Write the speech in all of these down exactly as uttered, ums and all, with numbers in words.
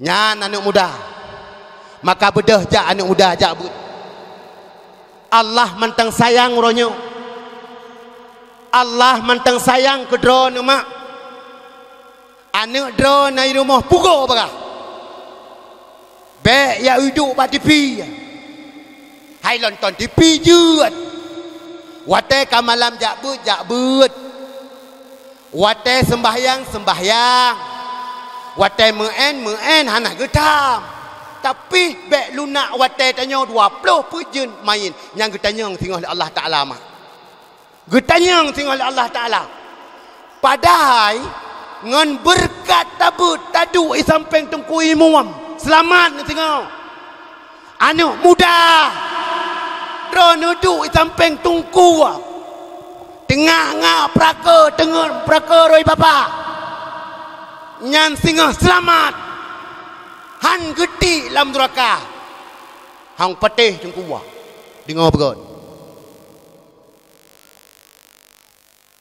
Nyan aneuk muda. Maka beudôh jak aneuk muda, jak beuet. Allah mantong sayang uroe nyoe. Allah mantong sayang keu droeneuh mak. Aneuk droeneuh na i rumoh pugoe bagah. Bék jak duek bak tipi. Hai lôn ton tipi jeuet. Watée ka malam jak beuet, jak beuet. Watée seumbahyang, seumbahyang. Watée meu'én, meu'én hana geutam. Tapi bék lunak watée tanyoe dua ploh peuet jeuet main nyang geutanyong singoh lé Allah Taala mak. Geutanyong singoh lé Allah Taala. Padahai ngon beureukat tabeuet taduek i sampéng teungku imum, seulamat singoh. Aneuk muda, droeneuh duek i sampéng teungku, teungoh ngak peuraka, teungoh peuraka roi baba, nyan singoh seulamat, han geutiek lam nuraka. Hang patéh teungku, deungoe beugét.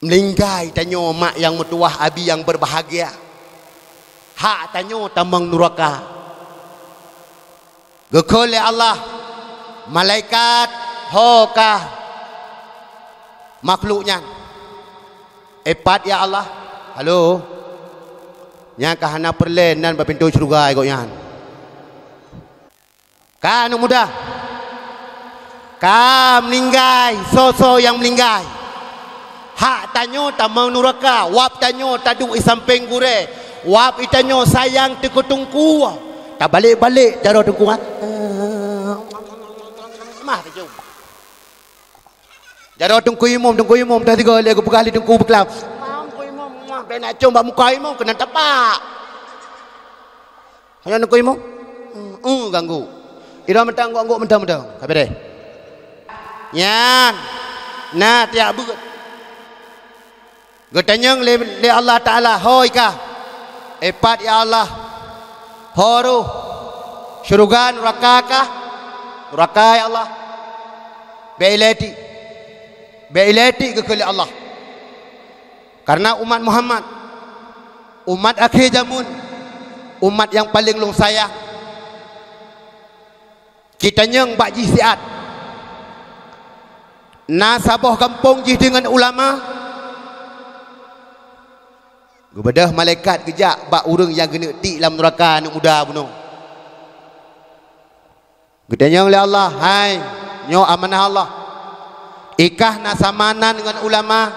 Meuninggai tanyoe mak nyang meutuwah, abi nyang beubahgia. Hak tanyoe tamong nuraka. Geukheun lé Allah, malaikat, "Ho kah makhluk nyan?" "Ipat ya Allah." "Halo." "Nyan ka hana peureulée nan bak pintoe syeuruga gobnyan." Ka aneuk muda, ka meuninggai, soe-soe nyang meuninggai. Hak tanyoe tamong nuraka, wab tanyoe taduek i sampéng gurée, wab i tanyoe sayang teuh keu teungku. Tabalek-balek jaroe teungku, ha? Mah teuh. Jaroe teungku imum, teungku imum, teuh sigoe lé geupeugah lé teungku beuklam. Teungku imum, mah, bèk na com bak muka imum, keunan tapak. Hana teungku imum? Hmm, hmm, ganggu. Ira mantong anggok-anggok mantong-mantong. Ka beureh. Nyan. Na tiak beuet. Geutanyong lé, lé Allah Taala, "Ho kah?" "Ipat ya Allah." "Ho roh? Syeuruga, nuraka kah?" "Nuraka ya Allah." "Bèk ilée tiek." "Bèk ilée tiek," geukheun lé Allah. Kareuna umat Muhammad, umat akhé jameun, umat nyang paleng lôn sayang. Jitanyong bak jih siat. Na saboh gampông jih deungon ulama. Geubeudôh malaikat geujak bak ureuëng nyang geuneuk tiek lam nuraka aneuk muda bunoe. Geutanyong lé Allah, "Hai, nyoe amanah Allah. Ikah na sama nan ngon ulama?"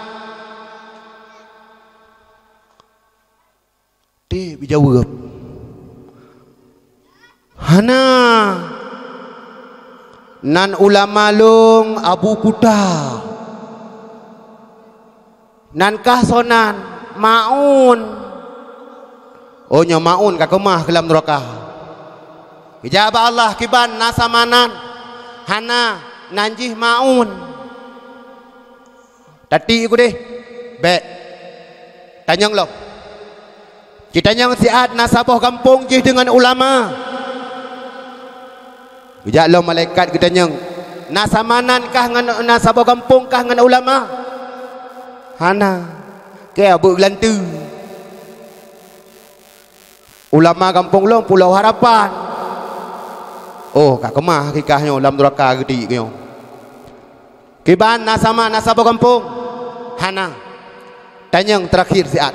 Teuh jijaweueb, "Hana. Nan ulama lôn Abu Kuta." "Nan kah soe nan?" "Maun." "Oh, nyoe Maun ka keumah keu lam nuraka." Geujak bak Allah, "Kiban na sama nan?" "Hana, nan jih Maun." "Tatiek keudeh." "Bèk. Tanyong lom." Jitanyong siat na saboh gampông jih deungon ulama. Geujak lom malaikat geutanyong, "Na sama nan kah ngon, na saboh gampông kah ngon ulama?" "Hana. Keu beugeulanteu." "Ulama gampông lôn Pulo Harapan." "Oh, ka keumah kikah nyoe lam nuraka geutiek nyoe." "Kiban na sama, na saboh gampông?" "Hana." Tanyong teurakhir siat.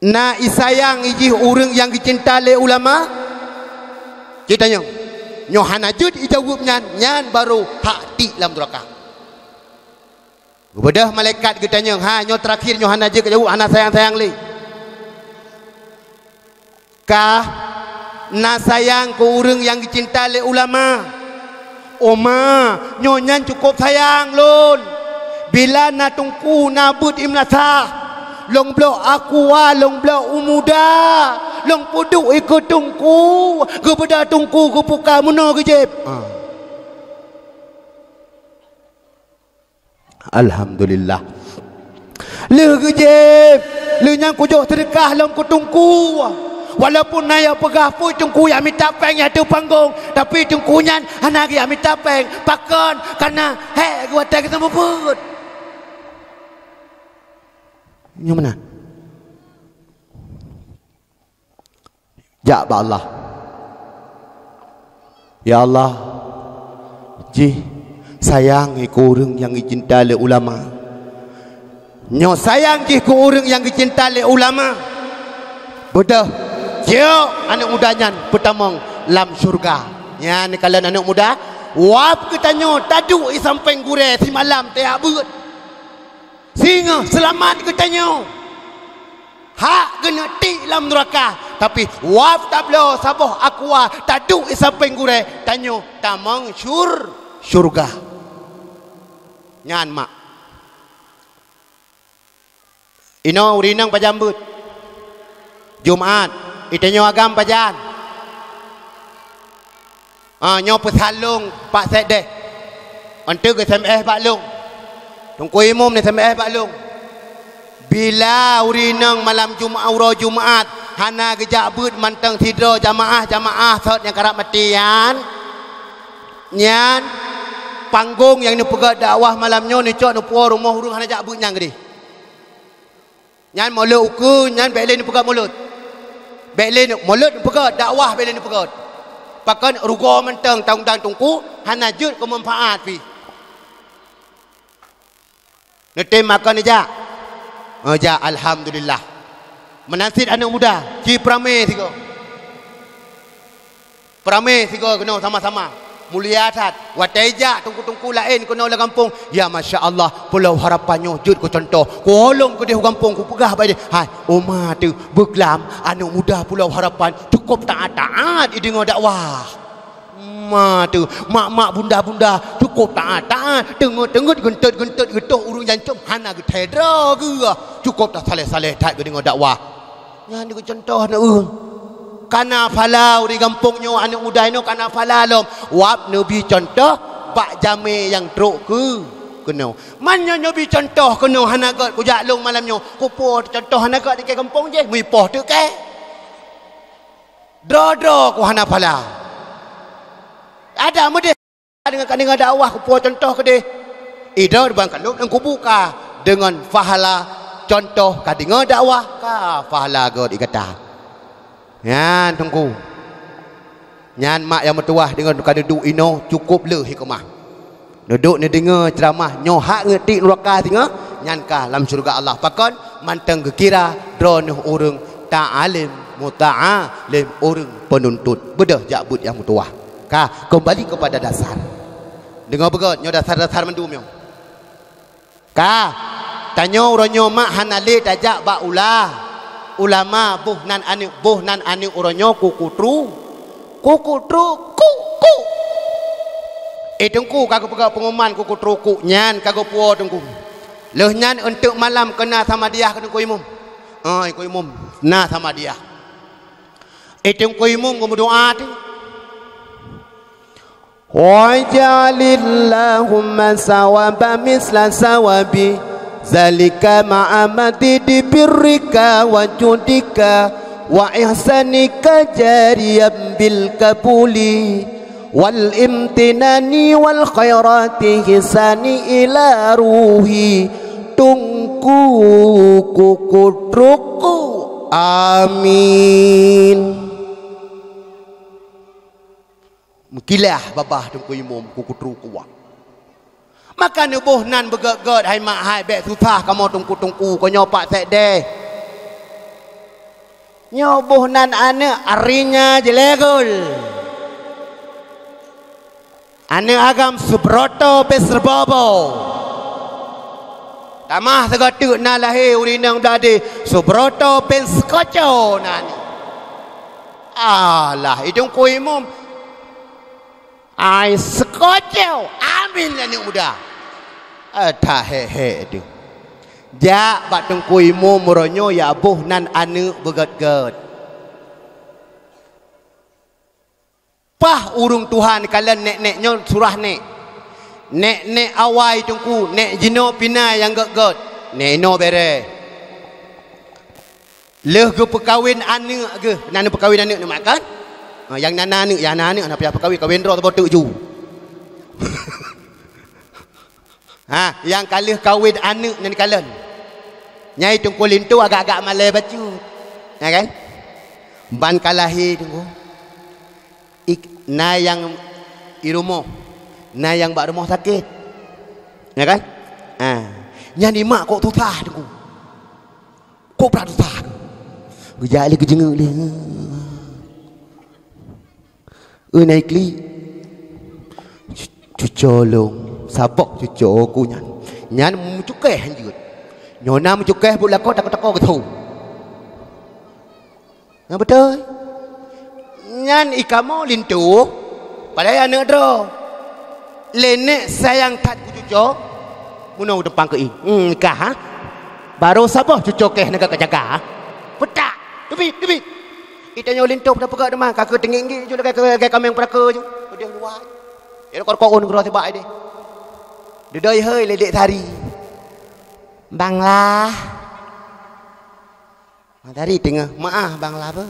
"Na isayang ijih ureuëng nyang geucinta lé ulama?" Jitanyong. Nyoe hana jeuet ijaweueb nyan, nyan barô hak tiek lam nuraka. Geubeudôh malaikat geutanyong, "Ha, nyoe teurakhir, nyoe hana jeuet kajaweueb, hana sayang-sayang lé. Kah na sayang keu ureuëng nyang geucinta lé ulama?" "Oma, nyoe nyan cukôp sayang lôn. Bila na teungku na beuet i meulasah, lôn bloe aqua, lôn bloe u muda, lôn peuduek ikeue teungku, geubeudôh teungku geupuka meunoe geujieb." Ah. Alhamdulillah. Lheueh geujieb, lheueh nyan kujok seudeukah lom keu teungku. Walaupun na nyang peugah peue teungku nyang mita péng nyang ateueh panggong, tapi teungku nyan hana geujak mita péng. Pakon? Kareuna hék geuh watée geuseumeubeuet. Nyoe meunan. Jak bak Allah. Ya Allah, jih sayang keu ureuëng nyang geucinta lé ulama. Nyoe sayang jih keu ureuëng nyang geucinta lé ulama. Beudôh, jok aneuëk muda nyan peutamong lam syeuruga. Nyan kalon aneuëk muda, wab geutanyoe taduek i sampéng gurée simalam tajak beuet. Singoh seulamat geutanyoe. Hak geuneuk tiek lam nuraka, tapi wab tabloe saboh aqua taduek i sampéng gurée, tanyoe tamong syur-, syeuruga. Nyan mak. Inoe ureuëng inong pajan beuet? Jumat. Itanyoe agam pajan? Ah, nyoe peusan lôn Pak Sekdes. Enteuk geu-S M S bak lôn. Teungku Imum ni-S M S bak lôn. Bila ureuëng inong malam Jumat, uroe Jumat, hana geujak beuet mantong sidroe jamaah-jamaah sot nyang karab maté nyan, nyan panggong nyang neupeugét dakwah malam nyoe neucok neupuwoe rumoh ureuëng hana jak beuet nyan keudeh. Nyan mulod ukeue, nyan bék lé neupeugét mulod. Bék lé neu-, mulod neupeugét, dakwah bék lé neupeugét. Pakon rugoe mantong ta undang teungku, hana jeuet keu manfaat pih. Neutem makon neujak? Neujak, alhamdulillah. Meunan cit aneuëk muda, ci peuramé sigoe. Peuramé sigoe keunoe sama-sama. Mulia that. Watée jak teungku-teungku laén keunoe lam gampông, ya masya Allah, Pulau Harapan nyoe jeuet keu cuntoh. Kuolong keudeh u gampông kupeugah bak ideh, "Hai, uma teuh, beuglam aneuëk muda Pulau Harapan cukôp taát-taát ideungoe dakwah." Ma teuh, mak-mak bunda-bunda cukôp taát-taát, teungeut-teungeut, geuntot-geuntot geutoh ureuëng jancôm hana geuthee droe geuh, cukôp tasaleh-saleh that geudeungoe dakwah. Nyan dikeue cuntoh na ureuëng. Kana phala ureuëng gampông nyoe aneuëk muda inoe kana phala lom. Wab neubi cuntoh bak jamé nyang trok keu keunoe. Man nyoe neubi cuntoh keunoe hana gét kujak lôn malam nyoe. Kupo cuntoh hana gét dikeue gampông jih, meuipoh teuke. Droe-droe ku hana phala. Ada meudeh. Deungon ka deungoe dakwah kupo cuntoh keudeh. Idroe ban ka lôn kubu ka deungon pahala cuntoh ka deungoe dakwah ka pahala gét igata. Nyan teungku. Nyan mak nyang meutuwah deungon ka duduek inoe cukôp le hikmah. Duduek neudeungoe ceuramah nyoe hak ngeutiek nuraka singoh nyan ka lam syeuruga Allah. Pakon mantong geukira droeneueh ureuëng ta'alim muta'alim ureuëng peununtut. Beudôh jak beuet nyang meutuwah. Ka, keumbali keupada dasar. Deungoe beugét, nyoe dasar-dasar mandum nyoe. Ka, tanyoe uroe nyoe mak hana lé tajak bak ula-, ulama, boh nan aneuëk, boh nan aneuëk uroe nyoe kuku tru-, kuku tru-, ku, ku. Eh, teungku, ka geupeugah peunguman kuku tru-, ku, nyan ka geupuwoe teungku. Lheueh nyan eunteuk malam keu na samadiah keu teungku imum. Ah, teungku imum, na samadiah. Eh, teungku imum geumeudoa teuh. Waj'alillahumma sawaba misla sawabi zalika ma'a madidi birrika wa judika wa ihsanika jariyan bil kabuli wal imtinani wal khairati hisani ila ruhi tungku kuku truku. Amin. Meukilah babah teungku imum kuku tru kuwah. Maka neuboh nan beugét-gét hai mak hai bék susah kamoe teungku-teungku, ko nyoe Pak Sekdes. Nyoe boh nan aneuëk arinya jelegol. Aneuëk agam Subroto bin Sebobo. Tamah sigoe teuk na lahé ureuëng inong bladé Subroto bin Sekoco nan. Alah, idong ku imum. Ai Sekoco, amin aneuëk muda. Eh, that hék-hék deuh. Jak bak teungku imum uroe nyoe ya boh nan aneuëk beugét-gét. Paih ureuëng tuha neukalon nék-nék nyoe surah nék. Nék-nék awai teungku, nék jinoe pih na nyang gét-gét. Nék inoe béré. Lheueh geupeukawen aneuëk geuh, na neupeukawen aneuëk neuh mak kan? Ha, nyang na, na aneuëk, nyang na aneuëk, hana payah peukawen, kawen droe saboh teuk ju. Ha, nyang ka lheueh kawen aneuëk nyan kalon. Nyai teungku linto agak-agak malée bacut. Ya kan? Ban ka lahé, Teungku. Ik-, na nyang i rumoh, na nyang bak rumoh sakét. Ya kan? Ah. Nyan i mak kok susah, Teungku. Kok brat susah. Geujak lé, geujeungeuek lé. Eu, na i klik. Cuco lôn, saboh cuco ku nyan. Nyan meucukéh hanjeuet. Nyoe na meucukéh buet lakoe tako-tako geutho. Nyang beutôi. Nyan i kamoe linto, padahai aneuk droe. Lé nèk sayang that keu cuco, meunoe teupang keu i. Hmm, nikah, ha? Barô saboh cuco kèe neugak ka jaga, ha? Peutak! Teubiet, teubiet! I tanyoe linto peugah-peugah teuma, ka keu teungiek-ngiek ju lagèe, lagèe kaméng peuraka ju. Peudeh luwa. Ya, rukon-rukon keudroe sibak deh. Dudoe hai lé Dek Sari. Bang Lah. Bang Sari teungoh meu'ah Bang Lah beuh.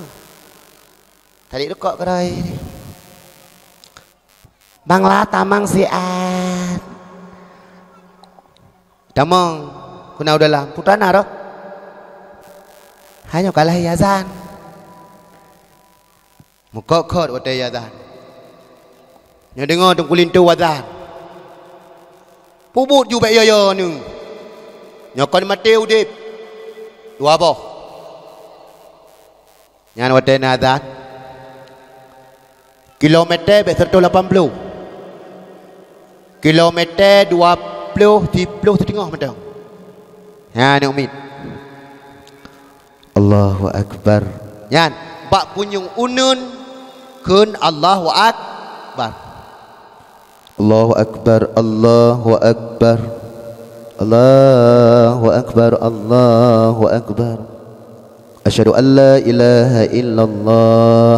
Tadi rukok keudroe. Bang Lah tamong siat. Tamong, keunoe u dalam. Peue teuma na roh? Hai nyoe ka lheueh azan. Meukot-kot watèe azan. Nyoe deungoe Teungku linto azan. Peubuet ju bèk yo-yo neuh. Nyoe kon maté udép. Dua boh. Nyan watèe na azan. Kilometer bèk seratus lapan puluh. Kilometer dua puluh, siplôh siteungoh mantong. Nyan aneuk miet. Allahu Akbar. Nyan, bak punyueng uneuen kheun Allahu Akbar. Allahu Akbar, Allahu Akbar. Allahu Akbar, Allahu Akbar. Asyhadu an la ilaha illallah.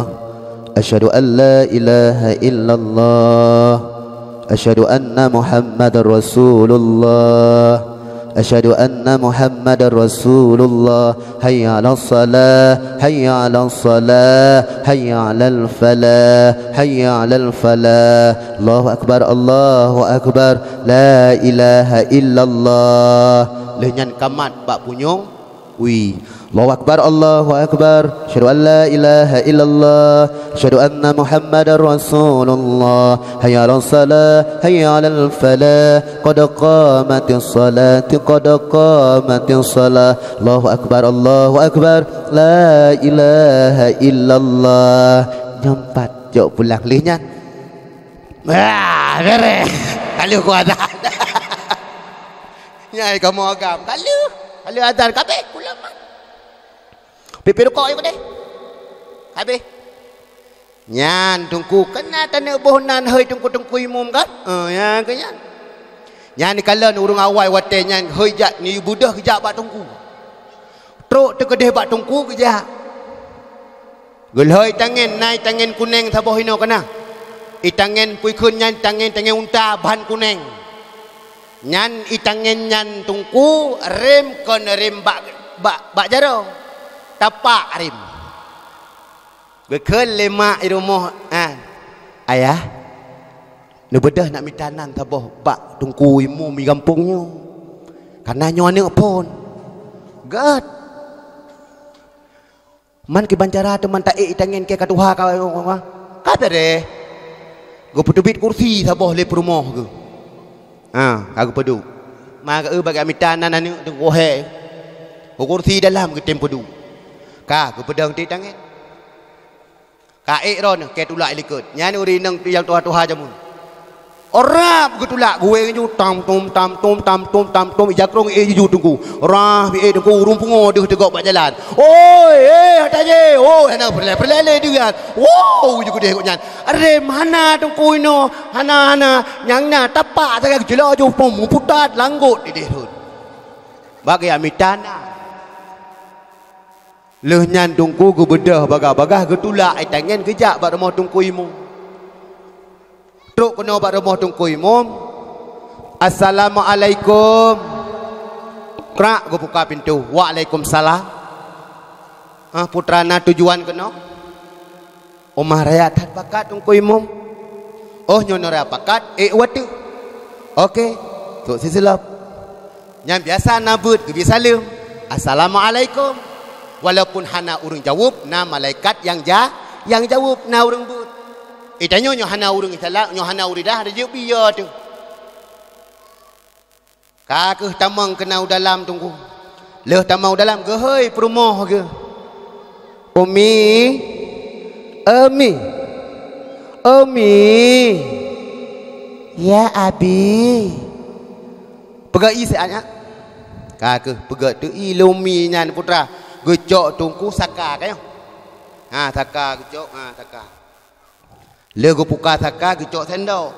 Asyhadu an la ilaha illallah. Asyhadu anna Muhammadar Rasulullah. Asyhadu anna Muhammadar Rasulullah. Hayya 'alas shalah, hayya 'alas shalah, hayya 'alal falah, hayya 'alal falah. Allahu Akbar, Allahu Akbar. La ilaha illallah. Lheueh nyan ka mat bak punyueng wie. Allahu Akbar, Allahu Akbar. Asyhadu an la ilaha illallah. Asyhadu anna Muhammadar Rasulullah. Hayya 'alas shalah, hayya 'alal falah. Qad qamatis shalah, qad qamatis shalah. Allahu Akbar, Allahu Akbar. La ilaha illallah. Nyoe pat jok pulang lheueh nyan. Ah, bereh. Ka lheueh ku azan. Nyan kamoe agam. Ka lheueh. Ka lheueh azan. Ka abéh pulang. Pipih rukok ayah deh. Ka abéh. Nyan Teungku, keunan taneuk boh nan hai Teungku-teungku imum kan? Eh, nyan keuh nyan. Nyan dikalon ureueng awai watèe nyan hai jak neubeudoh geujak bak Teungku. Trok teukeudeh bak Teungku geujak. Geulhôi tangen, na itangen kuneng saboh inoe keunah. Itangen peue kheun nyan tangen, tangen unta ban kuneng. Nyan itangen nyan Teungku rem kon rem bak, bak, bak jaroe. Tapak rem. Geukheun lé mak i rumoh, ah, "Ayah, neubeudoh nak mita nan saboh bak Teungku Imum di gampông nyoe. Kareuna nyoe aneuk phon." Gèt. Man kiban cara teuma taék itangen kèe ka tuha ka, ka bereh. Geupeuteubiet kursi saboh lé peurumoh geuh. Ha, ka geupeuduek. Ma geu bak mita nan aneuk teungku hé. Bak kursi dalam geutem peuduek. Ka geupeudong ti tangen. Ka ék droeneuh kèe tulak i likot. Nyan ureueng inong nyang tuha-tuha jameun. Rab geutulak geuwéng ju tam tum, tam tum, tam tum, tam tum, ija krong ék jiju teungku. Rab ék teungku ureueng pungo deuh teugok bak jalan. Oi, eh, hata jé, oi, hana peureulèe, peureulèe lé deuh nyan. Wow, ju keudeh gobnyan. Rem hana teungku inoe, hana, hana. Nyang na tapak sagai geucilok ju pom meuputat langgot dideh rhot. Bak geujak mita nan. Lheueh nyan teungku geubeudôh bagah-bagah geutulak itangen geujak bak rumoh teungku imum. Trok keunoe bak rumoh teungku imum. "Assalamualaikum." Krak geubuka pintoe. "Waalaikumsalam." Ah, putra na tujuan keunoe? Uma raya that pakat teungku imum. Oh, nyoe nuraya pakat, ék watèe. Oke, trok siseulop. Nyang biasa na beuet geubri saleuem. "Assalamualaikum." Walaupun hana ureuëng jaweueb, na malaikat nyang ja-, nyang jaweueb, na ureuëng beuet. Eh, tanyoe nyoe hana ureuëng salah, nyoe hana ureuëng dah, ada jeuet biyeu teuh. Ka kheueh tamong keunan u dalam teungku. Lheueh tamong u dalam, geuhôi peurumoh geuh. "Umi, Umi, Umi." "Ya, Abi." Peugah ie siat nyan. Ka kheueh peugah teuh ie lé umi nyan putra. Geucok teungku saka ka nyoe. Ha, saka geucok, ha, saka. Lheueh geupuka saka, geucok sendok.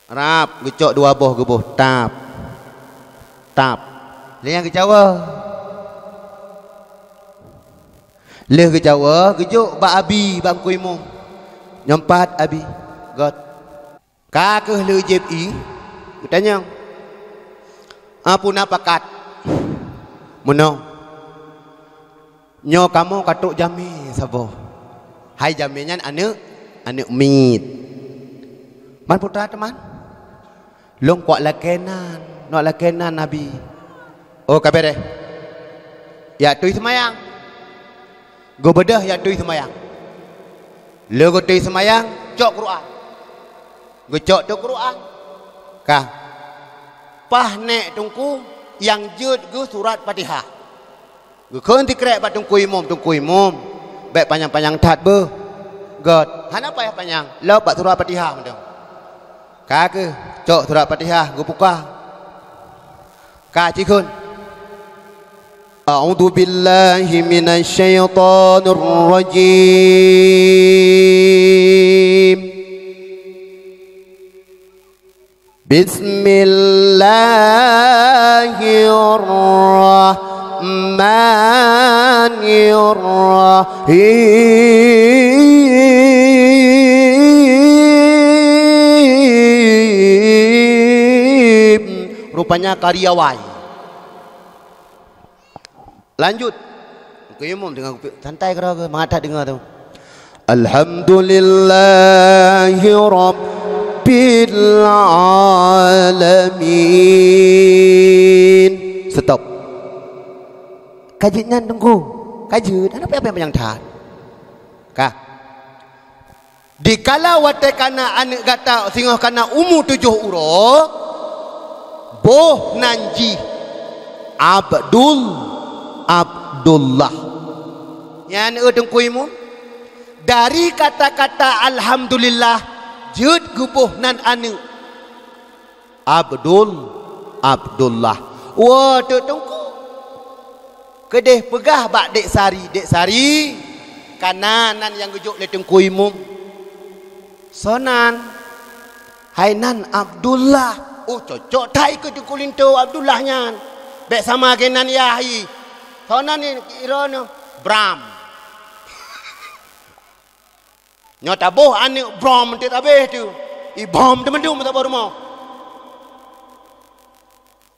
Rab, geucok dua boh geuboh, tap. Tap. Lheueh nyan geucawa. Lheueh geucawa, geujok bak abi, bak Teungku Imum. Nyoe pat abi, göt. Ka kheueh lheueh jieb ie, geutanyong, "Peue na pakat?" "Meunoe." "Nyoe kamoe ka trok jamé saboh." "Hai jamé nyan aneuëk?" "Aneuëk miet." "Man peue teuma?" "Lôn kuak lakée nan, nuak lakée nan, Abi." "Oh, ka béréh. Jak tui seumayang." Geubeudôh jak tui seumayang. Lheueh geutui seumayang, cok Quran. Geucok teuh Quran. Ka. Paih nèk teungku nyang jeuet geuh surat Fatihah. Geukheun sikrek bak Teungku Imum, "Teungku Imum, bék panyang-panyang that beuh." Göt, "Hana payah panyang, lom bak surat Fatihah mantong." Ka kheueh, cok surat Fatihah geupuka. Ka jikheun, "A'udzubillahi minasyaitonirrajim. Bismillahirrahmanirrahim." Rupanya ka riawai. Lanjut. Teungku Imum teungoh geupi-, santai keudroe geuh, mangat that deungoe teuh. "Alhamdulillahi rabbil alamin." Stop. Ka jeuet nyan teungku. Ka jeuet, hana payah-payah panyang that. Ka. Dikala watée kana aneuëk gata singoh kana umu tujoh uroe, boh nan jih Abdul, Abdullah. Nyan, eh, Teungku Imum, dari kata-kata alhamdulillah jeuet geuboh nan aneuëk. Abdul, Abdullah. Woe teuk Teungku. Keudeh peugah bak Dek Sari, "Dek Sari, kana nan nyang geujok lé Teungku Imum." "Soe nan?" "Hai nan Abdullah." "Oh, cocok that ikeue Teungku linto Abdullah nyan. Bék sama geuh nan yah ie." "Soe nan?" "Iroe nyoe Bram." Nyoe taboh aneuëk Brom teuk tabeh tu. Ibom teumandum taboh rumoh.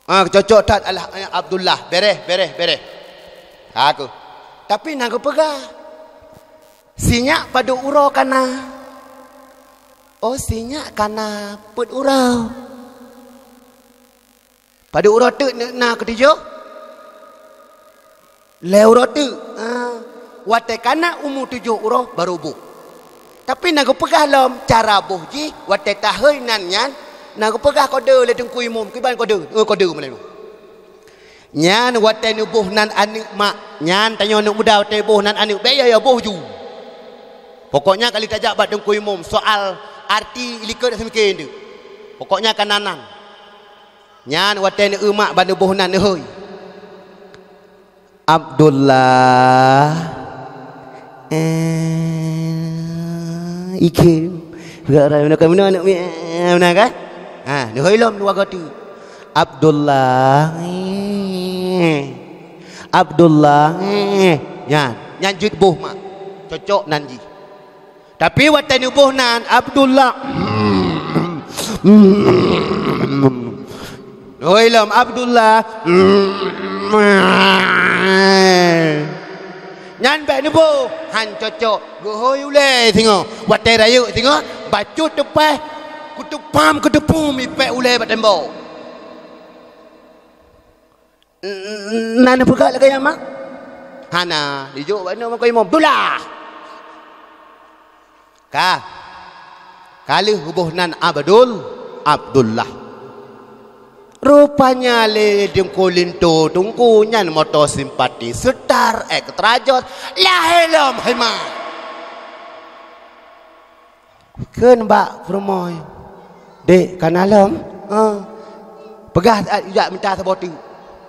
Ah, cocok that alah, eh, Abdullah. Béréh, béréh, béréh. Aku. Tapi na geupeugah, "Sinyak padub uroe kana?" "Oh, sinyak kana peuet uroe." Padub uroe teuk na keutujoh? Lhée uroe teuk. Ah, watée kana umu tujoh uroe barô boh. Tapi na geupeugah lom cara boh jih watée tahôi nan nyan, na geupeugah kode lé Teungku Imum, kiban kode, eh, kode meulalu. Nyan watée neuboh nan aneuëk mak, nyan tanyoe aneuëk muda watée boh nan aneuëk, bék ya, ya boh ju. Pokoknya kali tajak bak Teungku Imum, soal arti likot seumiké nyoe. Pokoknya kana nan. Nyan watée neueu mak ban neuboh nan neuhôi. Abdullah. Eh, ikheun. Budak orang meunan kan, meunan aneuk mi-, eh, meunan kan? Ha, neuhôi lom dua goe teuk. Abdullah. Eh. Abdullah. Eh. Nyan, nyan jeuet boh mak. Cocok nan jih. Tapi watée neuboh nan, Abdullah. Hôi lom, Abdullah. Nyan bék neuboh, han cocok. Geuhôi ulée singoh, watée rayeuk singoh, bacut teupeh, kuteupam, kuteupum, ipék ulée bak tembok. Na neupeugah lagèe nyan, mak? Hana, dijok bak nyoe meuko imum. Abdullah. Ka. Ka lheueh boh nan Abdul, Abdullah. Rupanya lé Teungku linto, Teungku nyan moto simpati, seutar, eh, keterajot. Lahé lom, hai mak. Kheun bak peurumoh, "Dek, ka na lom?" "Ah." "Peugah jak mita saboh teuk."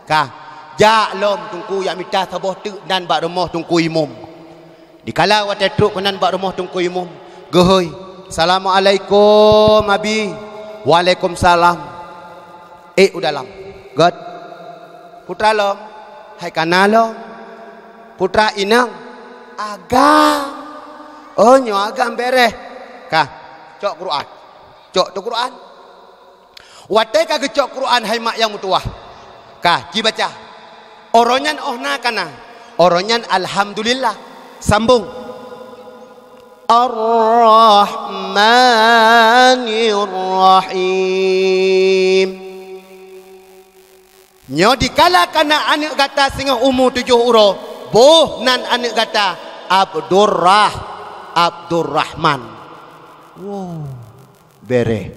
"Ka." Jak lom Teungku jak mita saboh teuk nan bak rumoh Teungku Imum. Dikala watèe trok keunan bak rumoh Teungku Imum, geuhôi, "Assalamualaikum, Abi." "Waalaikumsalam." Ék u dalam. Gèt. Putra lom. Hai ka na lom. Putra inong. Agam. Oh, nyoe agam bèrèh. Ka. Cok Quran. Cok tu Quran. Watèe ka geucok Quran hai mak nyang meutuwah. Ka, ci baca. Uroe nyan oh na ka na. Uroe nyan alhamdulillah. Sambung. Ar-Rahmanir-Rahim. Nyoe dikala ka na aneuk gata singoh umu tujoh uroe, boh nan aneuk gata Abdurrah-, Abdurrahman. Wow, bèrèh.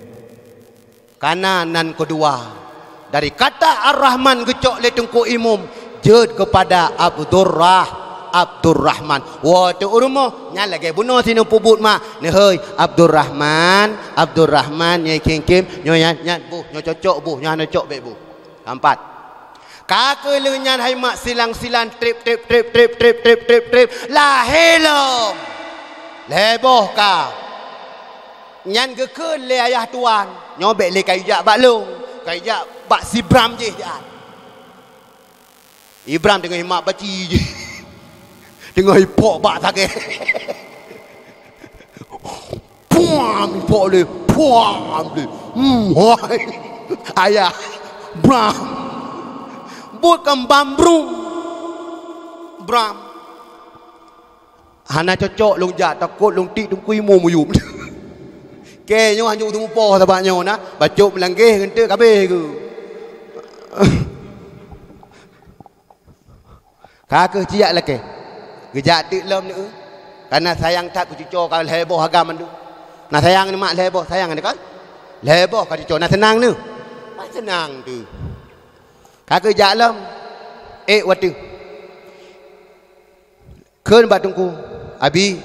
Ka na nan keudua. Dari kata Ar-Rahman geucok lé Teungku Imum, jeuet keupada Abdurrah-, Abdurrahman. Woe teuk u rumoh, nyan lagèe bunoe sineuh peubuet mak, neuhôi, "Abdurrahman, Abdurrahman," nyoe khieng-khieng, nyoe nyan, nyan boh, nyoe cocok boh, nyoe hana cocok bèk boh. Keumpat. Ka keuh lheueh nyan hai mak silang-silang trép, trép, trép, lahé lom. Lhèe boh ka. Nyan geukheun lé ayah tuan, "Nyoe bèk lé kayue jak bak lôn, kayue jak bak si Bram jih." Ibram teungoh imat baci jih. Teungoh ipok bak sagèe. Puam, ipok lé. Puam lé. Hmm, hai. Ayah. Bram. Buet keumbang brum. Bram. Hana cocok lôn jak, takot lôn tiek Teungku Imum muyuem. Kèe nyoe hanjeuet teumupo sabab nyoe na, bacut meulanggeh ngon teuk kabeh keuh. Ka keuh ci jak lakèe. Geujak teuk lom neu. Kareuna sayang that keu cuco ka lhèe boh agam mandum. Na sayang neu mak lhèe boh, sayang neu kan? Lhèe boh ka cuco, na seunang neu. Pat seunang teuh. Ka keuh jak lom. Ék watèe. Kheun bak Teungku, "Abi,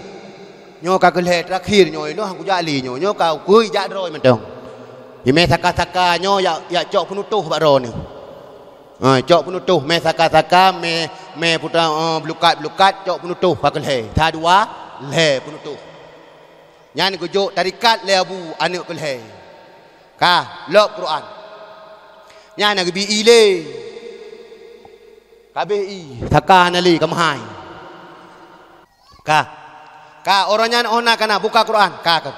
nyoe ka keuh lhèe terakhir nyoe, nyoe han kujak lé nyoe, nyoe ka keuh jak droe mantong. Imè saka-saka nyoe jak, jak cok peunutoh bak droeneuh. Ha, cok peunutoh, mè saka-saka, mè, mè putra, eh, blukat-blukat, cok peunutoh ka keuh lhèe. Sa dua, lhèe peunutoh." Nyan geujok tarikat lé Abu aneuk keu lhèe. Ka, lop Quran. Nyan na geubi ie lé. Ka abéh ie, saka hana lé, ka meuhai. Ka. Ka, uroe nyan oh na ka na buka Quran. Ka, ka.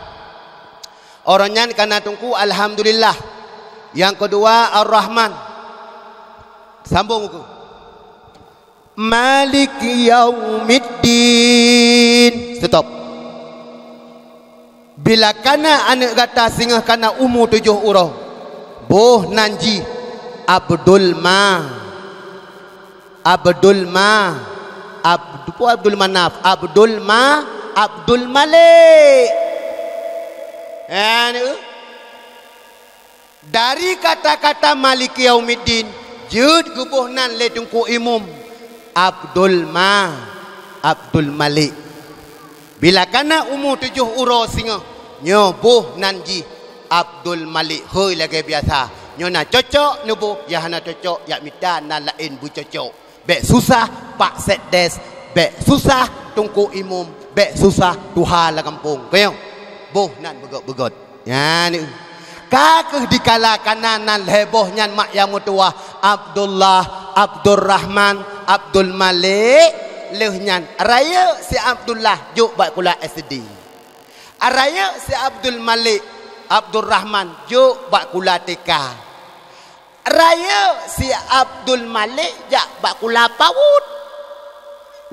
Uroe nyan ka na Teungku Alhamdulillah. Nyang keudua Ar-Rahman. Sambong ukeue. Maliki yaumiddin. Stop. Bila ka na aneuk gata singoh ka na umu tujoh uroe, boh nan jih Abdul Ma. Abdul Ma. Abd-, peue Abdul Manaf? Abdul Ma, Abdul Malik. Eh, ni, eh. Dari kata-kata Maliki Yaumiddin, jeuet geuboh nan lé Teungku Imum, Abdul Ma, Abdul Malik. Bila ka na umu tujoh uroe singoh, nyoe boh nan jih Abdul Malik. Hôi lagèe biasa, nyoe na cocok neuboh, nyang hana cocok jak mita nan laén beucocok. Bèk susah Pak Sekdes, bèk susah Teungku Imum, bèk susah tuha lam gampông. Keuyoe, boh nan beugöt-beugöt. Nyan, ka keuh dikala ka na nan lhèe boh nyan mak nyang meutuwah, Abdullah, Abdurrahman, Abdul Malik, lheueh nyan rayeuk si Abdullah jok bak sikula S D. Rayeuk si Abdul Malik, Abdurrahman jok bak sikula T K. Rayeuk si Abdul Malik jak bak sikula PAUD.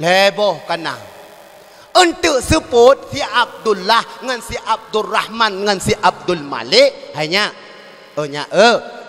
Lhèe boh ka na. Eunteuk seupôt si Abdullah ngon si Abdurrahman ngon si Abdul Malik, hai nyak. Oh, nyak, eh.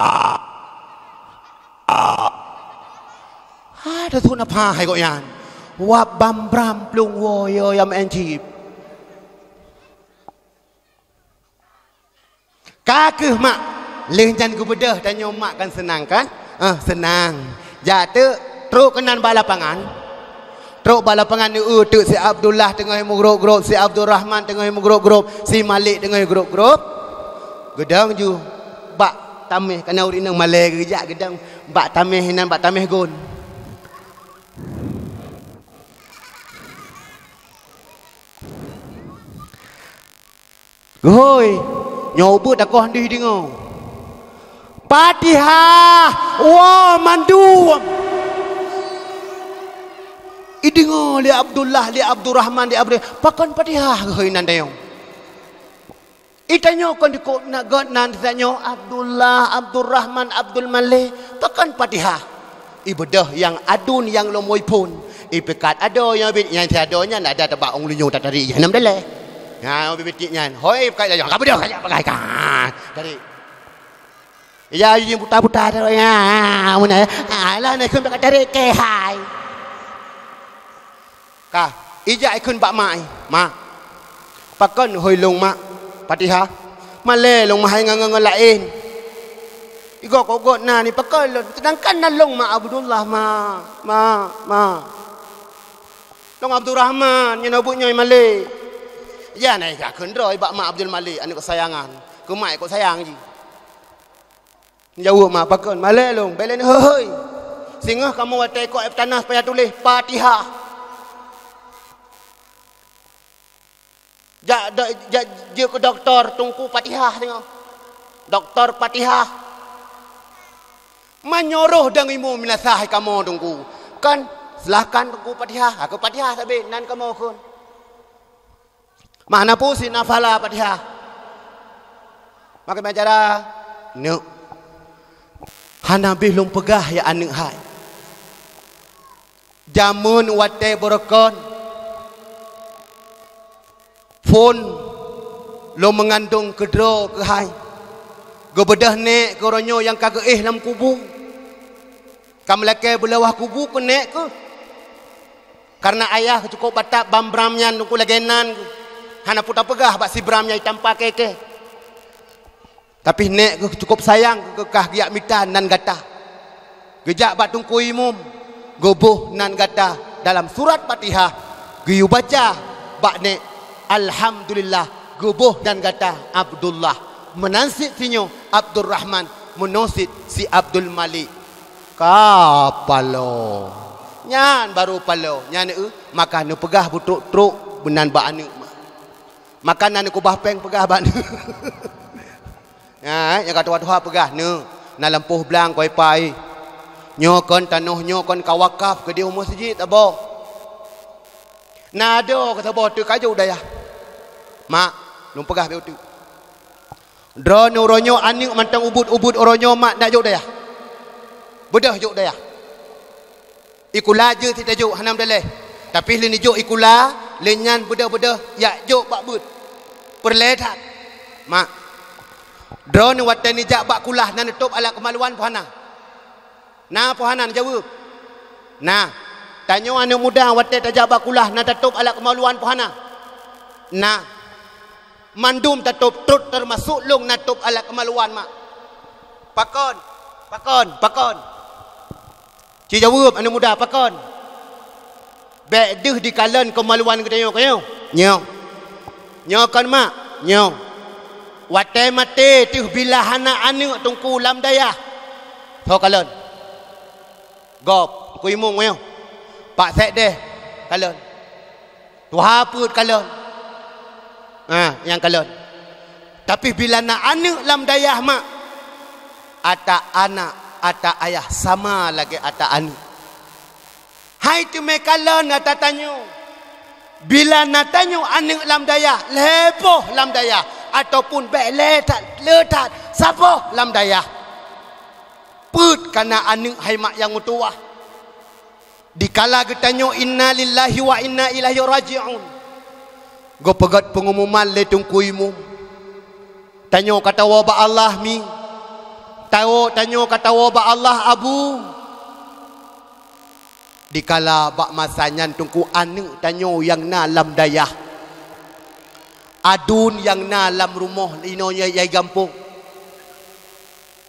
A. A. Ha, teuthon apa hai gobnyan? Wab bam bram plueng woe yo yam en cit. Ka kheueh mak, lheueh nyan geubeudôh tanyoe mak kan seunang kan? Eh, seunang. Jak teuk, trok keunan bak lapangan. Trok bak lapangan, eu, teuk si Abdullah teungoh meugrôp-grôp, si Abdurrahman teungoh meugrôp-grôp, si Malik teungoh grôp-grôp. Geudong ju bak taméh, kana ureueng inong malèe geujak geudong bak taméh inan, bak taméh gon. Geuhôi, nyoe ubeut takoh dih deungoe. Fatihah, woe mandum. Ideungoe lé Abdullah, lé Abdurrahman, lé Abdul, pakon Fatihah geuhôi nan dayong. Itanyoe kon dikot na gét nan tanyoe Abdullah, Abdurrahman, Abdul Malik, pakon Fatihah. Ibeudôh nyang adun nyang lom woi phon. Ipikat adoe nyang bit nyan si adoe nyan ada teubak ong lunyong tatarik jih nam daleh. Ha, bibit nyan. Hoi, ipikat adoe. Ka beudôh kajak pakai ka. Tarik. Ya, jih buta-buta tu ya. Mun ya. Alah nak kena tarik ke hai. Ka, ijak ikheun bak mak i. Mak, pakon hôi lôn mak Fatihah? Malèe lôn mak hai ngon, ngon, ngon laén. Igoe keu gobnyan, "Pakon lôn?" "Seudangkan na lôn Mak Abdullah, Mak, Mak, Mak." "Lôn Abdurrahman, nyoe na buet nyoe Malik." "Ya, na iga kheun droe bak Mak Abdul Malik, aneuk kesayangan. Keu mak kok sayang jih." Jaweueb mak, "Pakon?" "Malèe lôn." "Bèk lé neuhôi-hôi. Singoh kamoe watèe ikôt ék tanoh supaya tuléh Fatihah. Jak do-, jak jeuet keu dokto Teungku Fatihah singoh. Dokto Fatihah. Meunyoe roh dan ilmu meunasah kamoe Teungku. Kan, silahkan Teungku Fatihah. Aku Fatihah sabe, nan kamoe kheun." Mak, hana peue sit na pahala Fatihah. Maka bicara, "Neuk, hana bih lôn peugah ya aneuk hai. Jameun watèe beureukan, phôn lôn meungandong keudroe keuhai. Geubeudôh nèk keu uroe nyoe nyang ka geuéh lam kubu. Ka meulakèe beulawah kubu keu nèk keuh. Kareuna ayah cukôp batat bram-bram nyan Teungku lagèe nan keuh. Hana peue tapeugah bak si bram nyang itampa kèe-kèe. Tapi nèk keuh cukôp sayang keuh ka geujak mita nan gata. Geujak bak Teungku Imum, geuboh nan gata dalam surat Fatihah, geuyue baca bak nèk, alhamdulillah, geuboh nan gata Abdullah. Meunan cit sinyoe Abdurrahman, meunoe cit si Abdul Malik." Ka paloe. Nyan barô paloe. Nyan, eu, maka neupeugah beutrok-trok meunan bak aneuk mak. Maka na neuk kubah péng peugah bak aneuk. Nyan, eh, nyang ka tuha-tuha peugah, "Neuk, na lampôh blang koi pai. Nyoe kon tanoh nyoe kon ka wakaf keudéh u meuseujid saboh. Na adoe keu saboh teuk ka jok u dayah." "Mak, lôn peugah bèk u teuk. Droeneuh uroe nyoe aneuk mantong ubit-ubit uroe nyoe mak nak jok dayah. Beudôh jok dayah. Ikula jeuet sit tajok hana meudaleh. Tapi lheuh neujok ikula, lheuh nyan beudôh-beudôh jak jok bak beuet. Peureulèe that. Mak, droeneuh watèe neujak bak kulah na neutôb alat keumaluan peu hana?" "Na peu hana?" Neujaweueb, "Na." "Tanyoe aneuk muda watèe tajak bak kulah na tatôb alat keumaluan peu hana?" "Na." "Mandum tatôb, trôk teumasok lôn na tôb alat keumaluan mak." "Pakon? Pakon? Pakon?" Ci jaweueb aneuk muda, "Pakon?" "Bèk deuh dikalon keumaluan geutanyoe, ka nyoe?" "Nyoe." "Nyoe kon mak?" "Nyoe." "Watèe maté teuh bila hana aneuk Teungku lam dayah, soe kalon?" "Gob, Teungku Imum nyoe. Pak Sekdes kalon. Tuha peuet kalon." "Ha, nyang kalon. Tapi bila na aneuk lam dayah mak, ata anak, ata ayah sama lagèe ata aneuk. Hai teumé kalon ata tanyoe. Bila na tanyoe aneuk lam dayah, lhèe boh lam dayah, ataupun bèk lhèe that, le that, saboh lam dayah. Peuet ka na aneuk hai mak nyang meutuwah." Dikala geutanyoe, "Innalillahi wa inna ilaihi raji'un," geupeugöt peungumuman lé Teungku Imum, "Tanyoe ka tawoe bak Allah, Mi. Tawoe, tanyoe ka tawoe bak Allah, Abu." Dikala bak masa nyan Teungku, aneuk tanyoe nyang na lam dayah, aduen nyang na lam rumoh inoe nyang i gampông,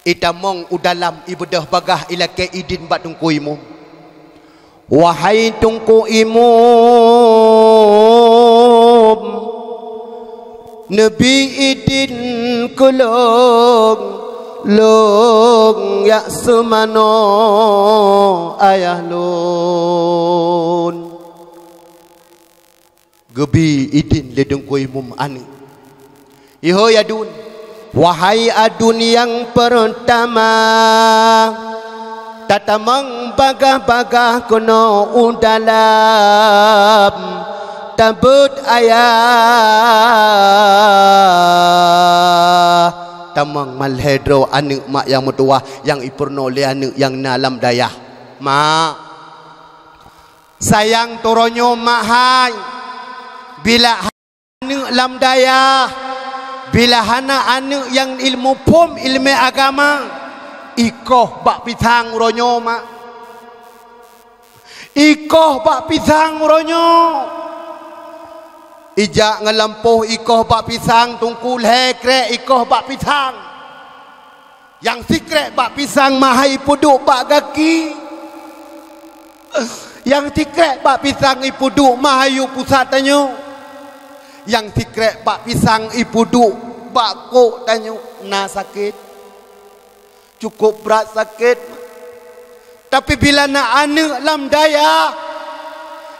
itamong u dalam, ibeudôh bagaih, ilakèe idin bak Teungku Imum. "Wahai Teungku Imum, neubi idin keu lôn, lôn jak seumanoe ayah lôn." Geubi idin lé Teungku Imum aneuk. "Ihôi aduen, wahai aduen nyang peurtama, tatamong bagaih-bagaih keunoe u dalam, tabeuet ayah, tamong malhèe droe aneuk mak nyang meutuwah nyang ipeurunoe lé aneuk nyang na lam dayah. Mak, sayang teuh uroe nyoe mak hai, bila aneuk lam dayah, bila hana aneuk nyang ilmu phom, ileumèe agama, ikoh bak pisang uroe nyoe mak. Ikoh bak pisang uroe nyoe. Ijak ngon lampôh ikoh bak pisang, Teungku, lhèe krèk ikoh bak pisang. Nyang sikrek bak pisang meuhai ipeuduek bak gaki. Nyang sikrek bak pisang ipeuduek meuhai u pusat tanyoe. Nyang sikrek bak pisang ipeuduek bak kok tanyoe na sakét. Cukup brat sakét. Tapi bila na aneuk lam dayah,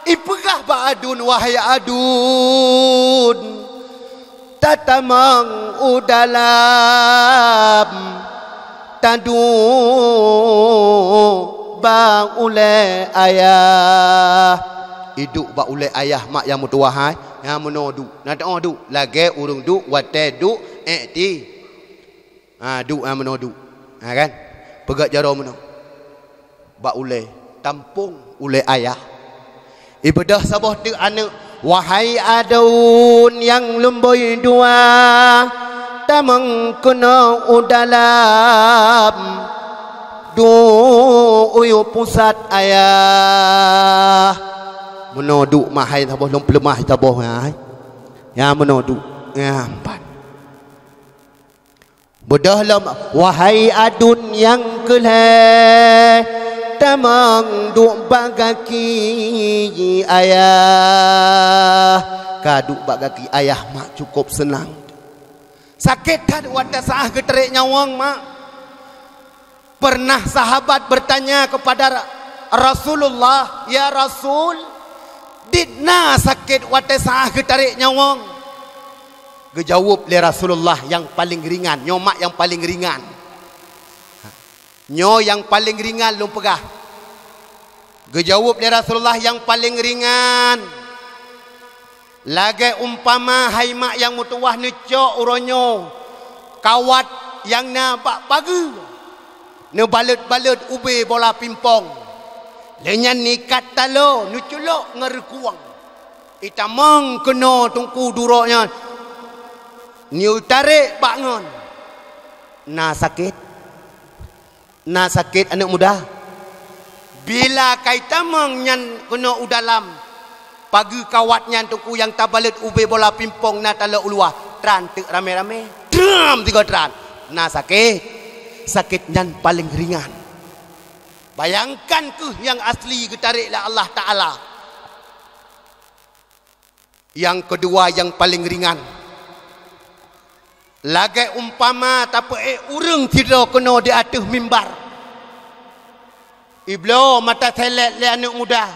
ipeugah bak aduen, "Wahai aduen, tatamong u dalam, taduek bak ulée ayah." Iduek bak ulée ayah mak nyang meutuwah hai, nyang meunoe duek. Na teu'oh duek, lagée ureuëng duek watée duek ék ti. Ha, duek, ha, meunoe duek. Ha, kan? Peugét jaroe meunoe. Bak ulée, tampông ulée ayah. Ibeudôh saboh teuk aneuk, "Wahai aduen nyang lumbôi dua, tamong keunoe u dalam, duek u yue pusat ayah." Meunoe duek meuhai saboh lom peuleumah saboh hai. Ya meunoe duek. Ya empat. Beudôh lom, "Wahai aduen nyang keu lhée, tamong duek bak gaki ayah." Ka duek bak gaki ayah mak cukup seunang. Sakét that watée saát geutarek nyawöng mak. Pernah sahabat bertanya kepada Rasulullah, "Ya Rasul, dit na sakét watée saát geutarek nyawöng?" Geujaweueb lé Rasulullah, "Nyang paleng ringan, nyoe mak nyang paleng ringan. Nyoe nyang paleng ringan lôn peugah." Geujaweueb lé Rasulullah, "Nyang paleng ringan lagée umpama hai mak nyang meutuwah neucok uroe nyoe kawat nyang na bak pageue, neubalot-balot ubé bola pimpong, lheueh nyan neuikat taloe, neuculok ngon reukueng." Itamong keunoe teungku durok nyan, neutarek bak ngon. Na sakét? Na sakét aneuk muda? Bila ka itamong nyan keunoe u dalam, pageue kawat nyan teungku nyang tabalot ubé bola pimpong na taloe u luwa, tran teuk ramé-ramé. Tram tiga tran. Na sakét. Sakét nyan paleng ringan. Bayangkan kheueh nyang asli geutarek lé Allah Taala. Nyang keudua nyang paleng ringan, lagée umpama tapeuék ureuëng sidroe keunoe di ateueh mimbar. Ibloe mata selét lé aneuk muda,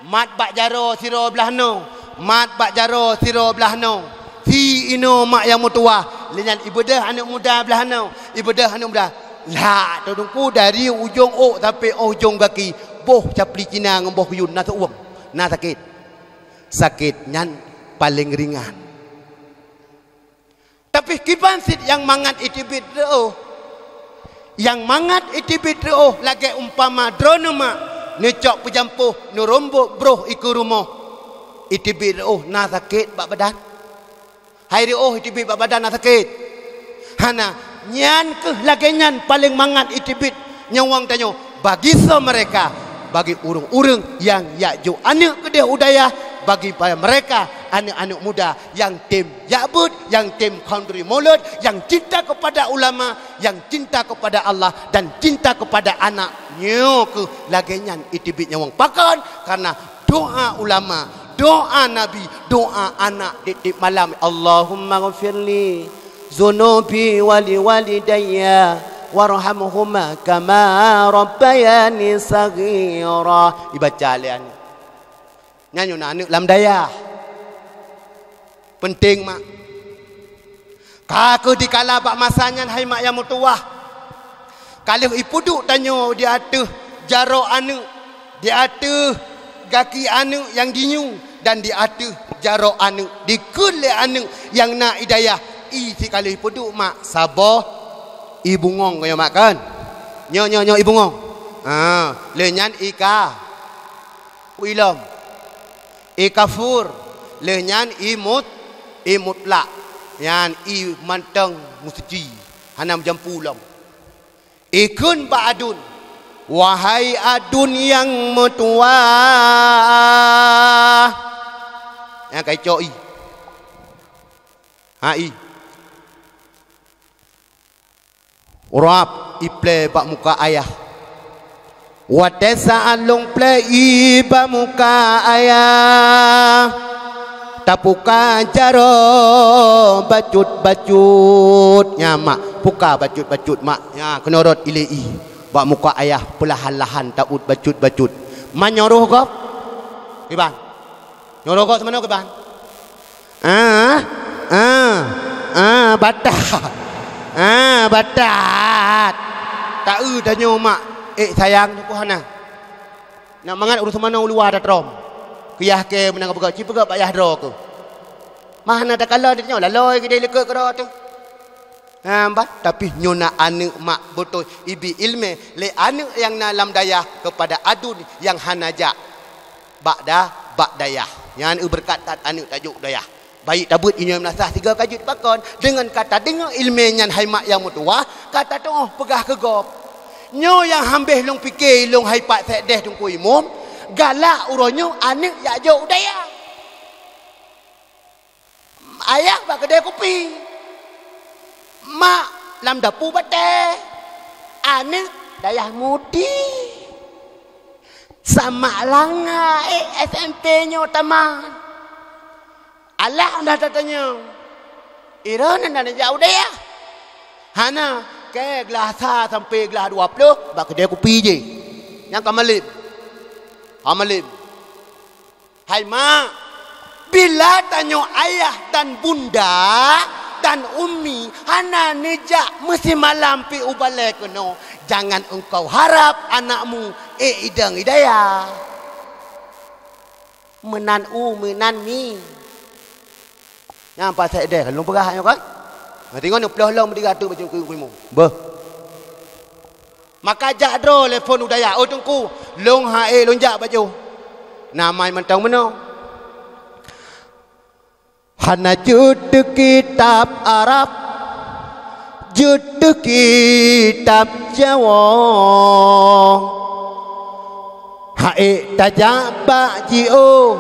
mat bak jaroe sidroe blaih noe, mat bak jaroe sidroe blaih noe. Si inoe mak nyang meutuwah, lheueh nyan ibeudôh aneuk muda blaih noe, ibeudôh aneuk muda. Lah, teungku dari ujong ôk sampoe ujong gaki, boh capli Cina ngon boh yun na seuuem, na sakét. Sakét nyan paleng ringan. Tapi kiban cit nyang mangat iteubiet reuôh. Nyang mangat iteubiet reuôh lagée umpama droeneuh mak neucok peujampôh neurombok broh ikeue rumoh. Iteubiet reuôh na sakét bak badan. Hai reuôh iteubiet bak badan na sakét? Hana. Nyan kheueh lagée nyan paleng mangat iteubiet nyawöng tanyoe. Bagi soe mereka? Bagi ureuëng-ureuëng nyang jak jok aneuk keudeh u dayah, bagi pa-, mereka aneuk-aneuk muda nyang tem jak beuet, nyang tem khanduri mulod, nyang cinta kepada ulama, nyang cinta kepada Allah dan cinta kepada anak. Nyoe kheueh lagée nyan iteubiet nyawöng. Pakon? Karena doa ulama, doa Nabi, doa anak tieb-tieb malam. Allahumma ghfirli dzunubi wa li walidayya warhamhuma kama rabbayani shaghira. Ibaca lé aneuk. Nyan nyoe na aneuk lam dayah. Penting mak. Ka kheueh dikala bak masa nyan hai mak nyang meutuwah. Ka lheueh ipeuduek tanyoe di ateueh jaroe aneuk, di ateueh gaki aneuk nyang dinyueng dan di ateueh jaroe aneuk dikeue lé aneuk nyang na i dayah. I si ka lheueh ipeuduek mak saboh i bungöng nyoe mak kan. Nyoe, nyoe, nyoe i bungöng. Ha, lheueh nyan i ka. Ilom. I kafur, lheueh nyan i mut-, i mutlak, nyan i mantong meusuci, hana meujampu lom. Ikheun bak aduen, "Wahai aduen nyang meutuwah." Nyang ka icok i. Ha i. Rab iplée bak muka ayah. Watée saát lôn plée ié bak muka ayah, tapuka jaroe bacut-bacut. Nya mak, puka bacut-bacut mak. Nya keunoe rot ilée ié bak muka ayah, peulahan-lahan taôt bacut-bacut. Manyang roh gob, kiban. Nyoe roh gob seumanoe kiban. Ah, ah, ah, batat. Ah, batat. Taeu tanyoe mak, ék sayang teupeu hana. Nak mangat ureuëng seumanoe u luwa tatrom. Keu yah kée meunan geupeugah, ci peugah bak yah droe keuh. Mah hana takalon tanyoe, lalôi keudeh likot keudroe teuh. Ha, bah, tapi nyoe na aneuëk mak beutôi ibi iéleumé lé aneuëk nyang na lam dayah keupada aduen nyang hana jak bak da-, bak dayah. Nyan eu beureukat that aneuëk tajok dayah. Baik tabeuet inyoe meunasah sigoe ka jeuet pakon, deungon ka tadeungoe iéleumé nyan hai mak nyang meutuwah, ka tatuoh peugah keu gob. Nyoe nyang hambéh lôn pike lôn hai Pak Sekdes Teungku Imum, galak uroe nyoe aneuëk jak jok u dayah. Ayah bak keudée kupi, mak lam dapu batée, aneuëk dayah mudi. Samak langa ék S M P nyoe tamat. Alah dah tatanyong, "Droeneuh na neujak u dayah?" "Hana, kée glah sa sampoe glah dua ploh bak keudée kupi jih." Nyang ka malem. Ha malem. Hai mak, bila tanyoe ayah dan bunda dan ummi hana neujak meusimalam pih u balée keunoe, jangan engkau harap anakmu ék idong i dayah. Meunan u, meunan mi. Nyang Pak Sekdes lôn peugah nyoe kan? Nah, teungoh neuploh lom di ateueh bajée kuimu. Beuh. Maka jak droe lé phon u dayah, "Oh Teungku, lôn ha ék lôn jak bak jih." Na mai mantong meunoe. Hana jeuet teuh kitab Arab, jeuet teuh kitab Jawoe. Ha ék tajak bak jiôh,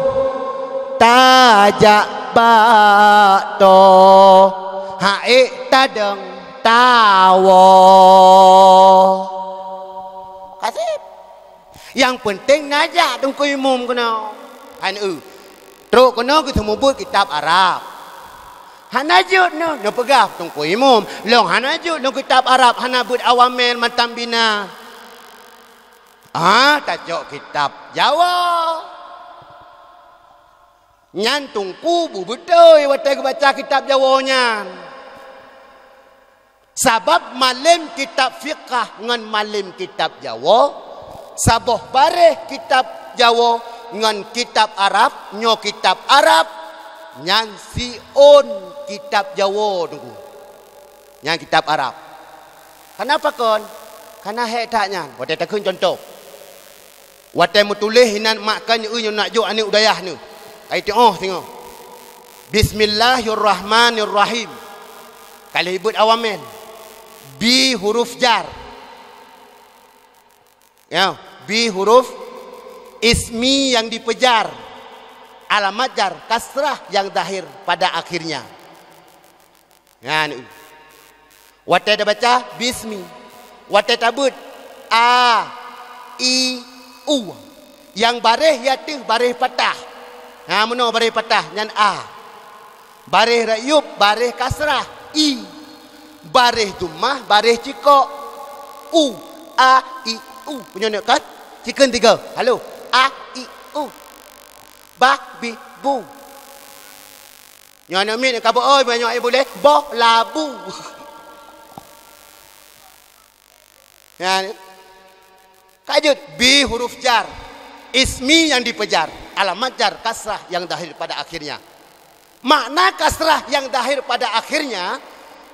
tajak bak toe, ha ék tadong tawoe. Ka seb. Nyang peunteng na jak Teungku Imum keunoe. Hai neu, trok keunoe geuseumeubeuet kitab Arab. Hana jeuet neu, neupeugah Teungku Imum, "Lôn hana jeuet lôn kitab Arab, hana beuet awamel mantong bina." Ah, tacok kitab Jawoe. Nyan Teungku beubeutôi watée geubaca kitab Jawoe nyan. Sabab malem kitab fiqah ngon malem kitab Jawoe, saboh baréh kitab Jawoe ngon kitab Arab, nyoe kitab Arab, nyan siôn kitab Jawoe Teungku. Nyan kitab Arab. Kenapa kon? Karena hék that nyan. Watée takheun contoh. Watée meutuléh inan mak kan nyoe, nyoe nak jok aneuëk u dayah nyoe. Ka iteuôh singoh. Bismillahirrahmanirrahim. Ka lheueh beuet awamel. Bi huruf jar. Ya, bi huruf ismi yang dipejar. Alamat jar, kasrah yang zahir pada akhirnya. Nyan, watée tabaca bismi, watée tabeuet a, i, u. Nyang baréh ateueh baréh patah. Ha, meunoe baréh patah nyan a. Baréh rakyub baréh kasrah i. Baréh dhammah baréh cikok u. A, i, u. Meunyoe neuk kan? Cikheun tiga. Halo. A, i, u. Ba, bi, bu. Nyoe aneuk miet ka beu oi, meunyoe ai bulèe, boh labu. Nyan. Ka jeuet bi huruf jar. Ismi yang dipejar, alamat jar, kasrah yang zahir pada akhirnya. Makna kasrah yang zahir pada akhirnya,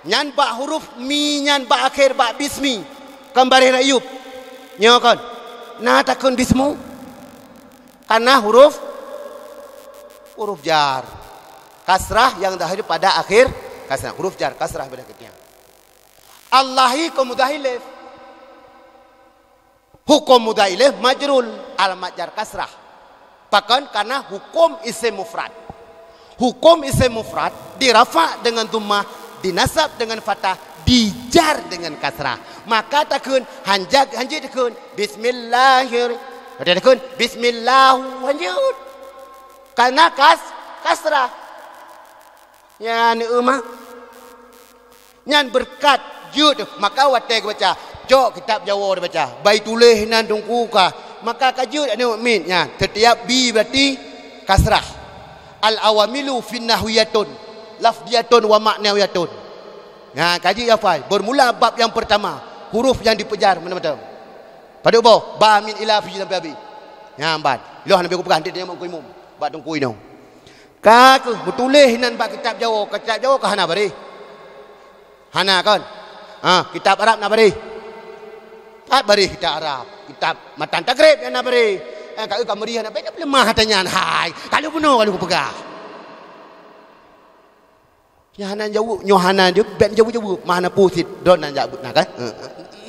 nyan bak huruf mi nyan bak akhé bak bismi, kon baréh rakyub. Nyoe kon. Na takheun bismu? Kana huruf, huruf jar. Kasrah yang zahir pada akhir, kasrah, huruf jar, kasrah pada akhirnya. Allahi kon mudhaf ilaih. Hukum mudhaf ilaih majrur, alamat jar kasrah. Pakon? Karena hukum isim mufrad. Hukum isim mufrad dirafa dengan dhammah, dinasab dengan fathah, dija Jar deungon kasrah. Maka takheun, hanjak, hanjeuet takheun, "Bismillahir-," ada takheun, "Bismillahu," hanjeuet. Karena kas-, kasrah. Nyan, eu, mah. Nyan beureukat jeuet, maka watée geubaca, cok kitab Jawoe dibaca, bai tuléh nan Teungku ka, maka ka jeuet aneuk miet nyan. Setiap bi berarti kasrah. Al-awamilu fin nahwiyatun, lafdiyatun wa ma'nawiyatun. Nah, kaji hafai. Bermula bab yang pertama, huruf yang dipeujar mantong-mantong. Padub boh, ba min ila fi sampai habis. Nyan ban. Lôn hana beu kupeugah, nanti tanyong bak Teungku Imum. Bak Teungku Imum. Ka keuh meutuléh nan bak kitab Jawoe, kitab Jawoe ka hana bareh. Hana kon? Ha, kitab Arab na bareh. Pat bareh kitab Arab. Kitab Matan Tagrib nyang na bareh. Eh, ka, ka meuria na, beda peuleumah ata nyan. Hai, ka lheueh bunoe ka lheueh kupeugah. Nyoe hana jaweueb, nyoe hana jaweueb, bèk jaweueb-jaweueb. Mah na peue cit, droeneuh jak beuet na kan?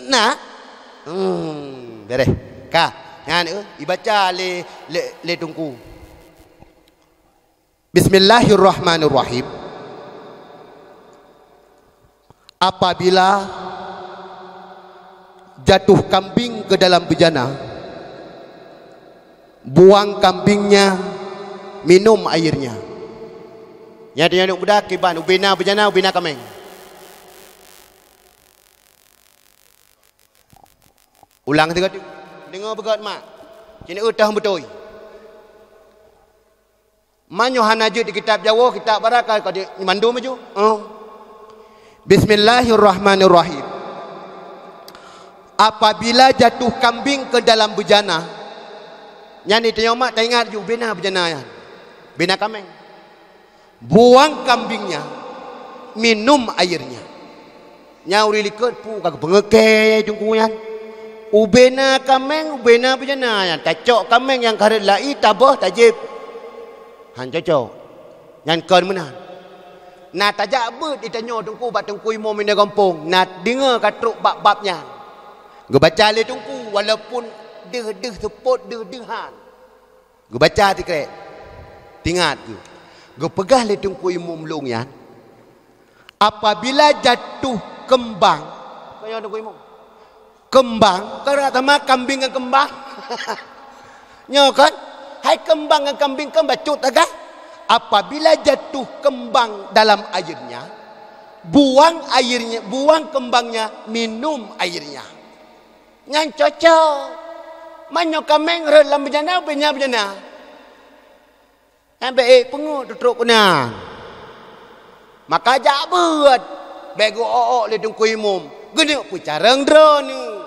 Nah. Hmm, beres. Ka. Nyan, eh, ibaca lé, lé, lé Teungku. Bismillahirrahmanirrahim. Apabila jatuh kambing ke dalam bejana, buang kambingnya, minum airnya. Nyan tanyoe aneuk muda kiban, ubena bejana, ubena kaméng. Ulang sigoe teuk. Deungoe beugöt mak. Cit na eu teuh beutôi. Meunyoe hana jeuet di kitab Jawoe, kitab Arab ka, ka di mandum aju. Oh. Bismillahirrahmanirrahim. Apabila jatuh kambing ke dalam bejana, nyan tanyoe mak taingat ju bena bejana nyan. Bena kaméng. Buang kambingnya, minum airnya. Nyan ureueng likot peue ka geupeungeuké teungku nyan. Ubena kaméng, ubena bejana nyan. Tacok kaméng nyang ka rhot lai, taböh, tajieb. Han cocok. Nyan kon meunan. Na tajak beuet di tanyoe teungku bak teungku imum inong gampông. Na deungoe ka trok bab-bab nyan. Geubaca lé teungku walaupun deuh-deuh seupôt, deuh-deuh han. Geubaca sikrek. Tingat geuh. Geupeugah lé teungku imum lôn nyan, apabila jatuh keumbang, keu nyoe teungku imum. Keumbang, keu rasa ma kambing ngon keumbang. Nyoe kan? Hai keumbang ngon kambing kan bacut agak. Apabila jatuh keumbang dalam airnya, buang airnya, buang keumbangnya, minum airnya. Nyan cocok. Meunyoe kaméng rhot lam bejana, ubena bejana. Nyan bèk ék peungeuet trok-trok keunan. Maka jak beuet, bèk geuok-ok lé teungku imum. Geuneuk peucarông droeneuh.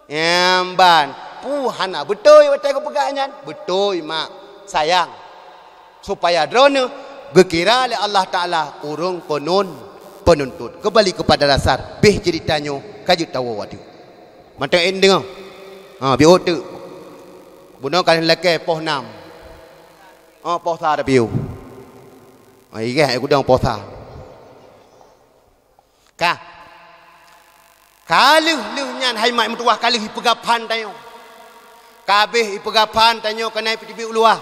Nyan ban, peue hana beutôi watèe geupeugah nyan? Beutôi, mak. Sayang. Supaya droeneuh geukira lé Allah Taala ureueng peunun-, penuntut. Keumbali keupada dasar, beh ceurita nyoe ka jeuet tawoe watèe. Mantong ék deungoe. Ha, biôh teuk. Bunoe ka lakèe poh nam. Oh, poh sa tapi. Oh, igeh ai kudong poh sa. Ka. Ka lheueh, lheueh nyan hai mak meutuwah ka lheueh ipeugah phan tanyoe. Ka abéh ipeugah phan tanyoe keunan ipeuteubiet u luwa.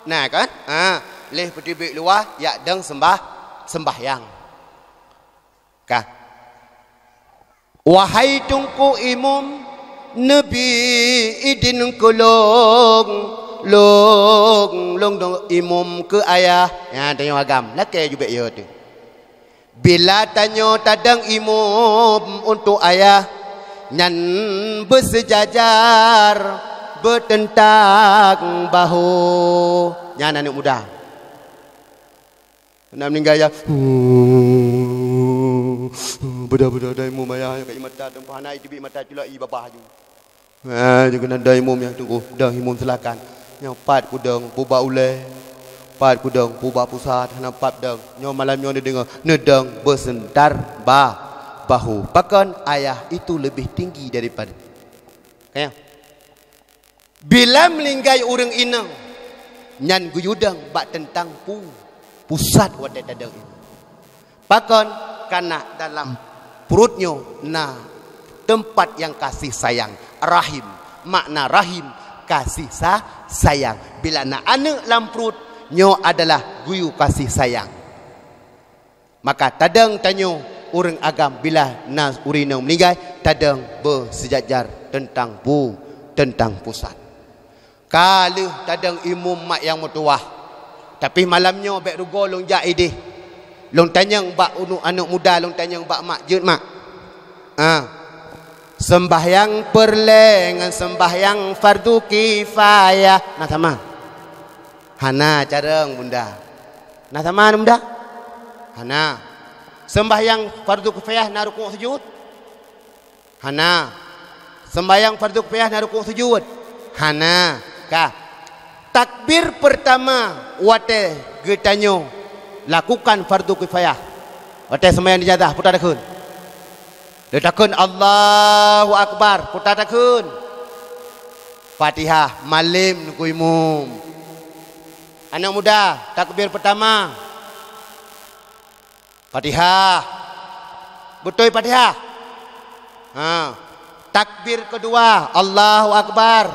Nah kan? Ha, lheueh peuteubiet u luwa, jak dong seumbah, seumbahyang. Ka. Wahai teungku imum, neubi idin keu lôn, lôn, lôn dong imum keu ayah. Nyan tanyoe agam, lakèe jubek yo teuh. Bila tanyoe tadong imum untuk ayah, nyan beuseujajar, beuteuntang bahu. Nyan aneuk muda. Na meuninggai, ya. Beudôh-beudôh dong imum ayah, ka imata teumpat hana iteubiet mata culok i babah ju. Ha, jeuet keunan dong imum nyang teungku, dong imum silakan. Nyang pat kudong puba ulèe, pat kudong puba pusat, hana pat dong. Nyoe malam nyoe neudeungoe, neudong beuseuntar ba-, bahu. Pakon ayah itu lebih tinggi daripada. Ka nyan. Bila meuninggai ureueng inong, nyan geuyue dong bak teuntang pu-, pusat watèe tadong imum. Pakon? Karena dalam pruet nyoe na teumpat nyang kasih sayang, rahim. Makna rahim, kasih sa-, sayang. Bila na aneuk lam pruet, nyoe adalah geuyue kasih sayang. Maka tadong tanyoe Ureuëng agam bila na ureuëng inong meuninggai, tadong beuseujajar teuntang pu-, teuntang pusat. Ka lheueh tadong imum mak nyang meutuwah. Tapi malam nyoe bék rugoe lôn jak ideh. Lôn tanyong bak unu-, aneuëk muda, lôn tanyong bak mak, jeuet mak. Ah. Seumbahyang peureulée ngon seumbahyang fardu kifayah na sama? Hana, carong bunda. Na sama bunda? Hana. Seumbahyang fardu kifayah na rukuk sujud? Hana. Seumbahyang fardu kifayah na rukuk sujud? Hana. Ka. Takbir peurtama watée geutanyoe lakukan fardu kifayah. Watée seumbahyang jenazah, peue takheun? Lheueh takheun Allahu Akbar, peue takheun? Fatihah, malem neukui imum. Aneuëk muda, takbir peurtama. Fatihah. Beutôi Fatihah? Ha. Takbir keudua, Allahu Akbar.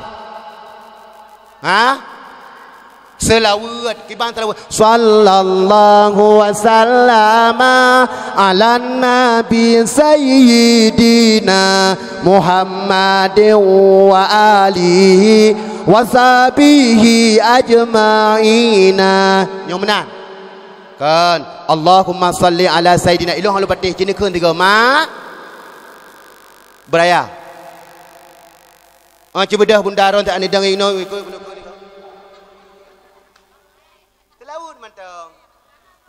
Ha? Seulaweuet, kiban seulaweuet. Sallallahu wasallama ala nabi sayyidina Muhammadin wa alihi wa sahbihi ajma'ina. Nyoe meunan. Kan, Allahumma salli ala sayyidina. Ilong halo patéh, ci neukheun tiga, mak. Beuraya. Ah, ci beudôh bunda ron tak ni dang inoe ikut. Seulaweuet mantong.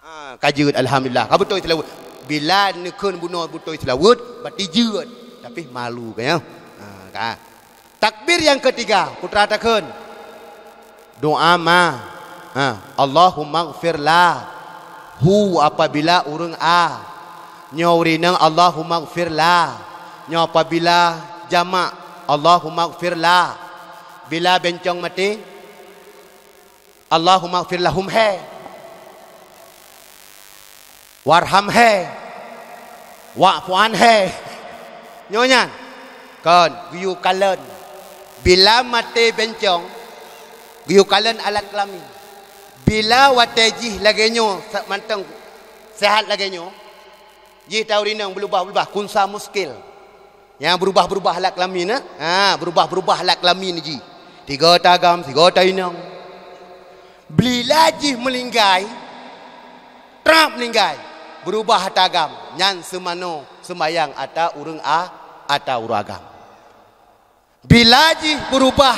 Ah, ka jeuet, alhamdulillah. Ka beutôi seulaweuet. Bila neukheun bunoe beutôi seulaweuet, berarti jeuet. Tapi malu kan ya. Ah, ka. Takbir nyang keutiga, peue takheun? Doa ma. Ha, Allahummaghfir la. Hu apabila ureuëng a. Nyoe ureuëng inong, Allahummaghfir la. Nyoe apabila jamak, Allahummaghfir la. Bila bencong maté, Allahummaghfir lahum he. Warham he. Wa'fu an he. Nyoe nyan. Kon, geuyue kalon. Bila maté bencong, geuyue kalon alat kelamin. Bila watée jih lagée nyoe, sa-, mantong sehat lagée nyoe, jih ta ureuëng inong beulubah-beulubah, khunsa muskil. Nyang beurubah-beurubah alat kelamin, eh? Ha, beurubah-beurubah alat kelamin jih. Tiga ta agam, tiga ta inong. Bila jih meuninggai, trap meuninggai, beurubah ata agam, nyan seumanoe seumbahyang ata ureuëng a-, ata ureuëng agam. Bila jih beurubah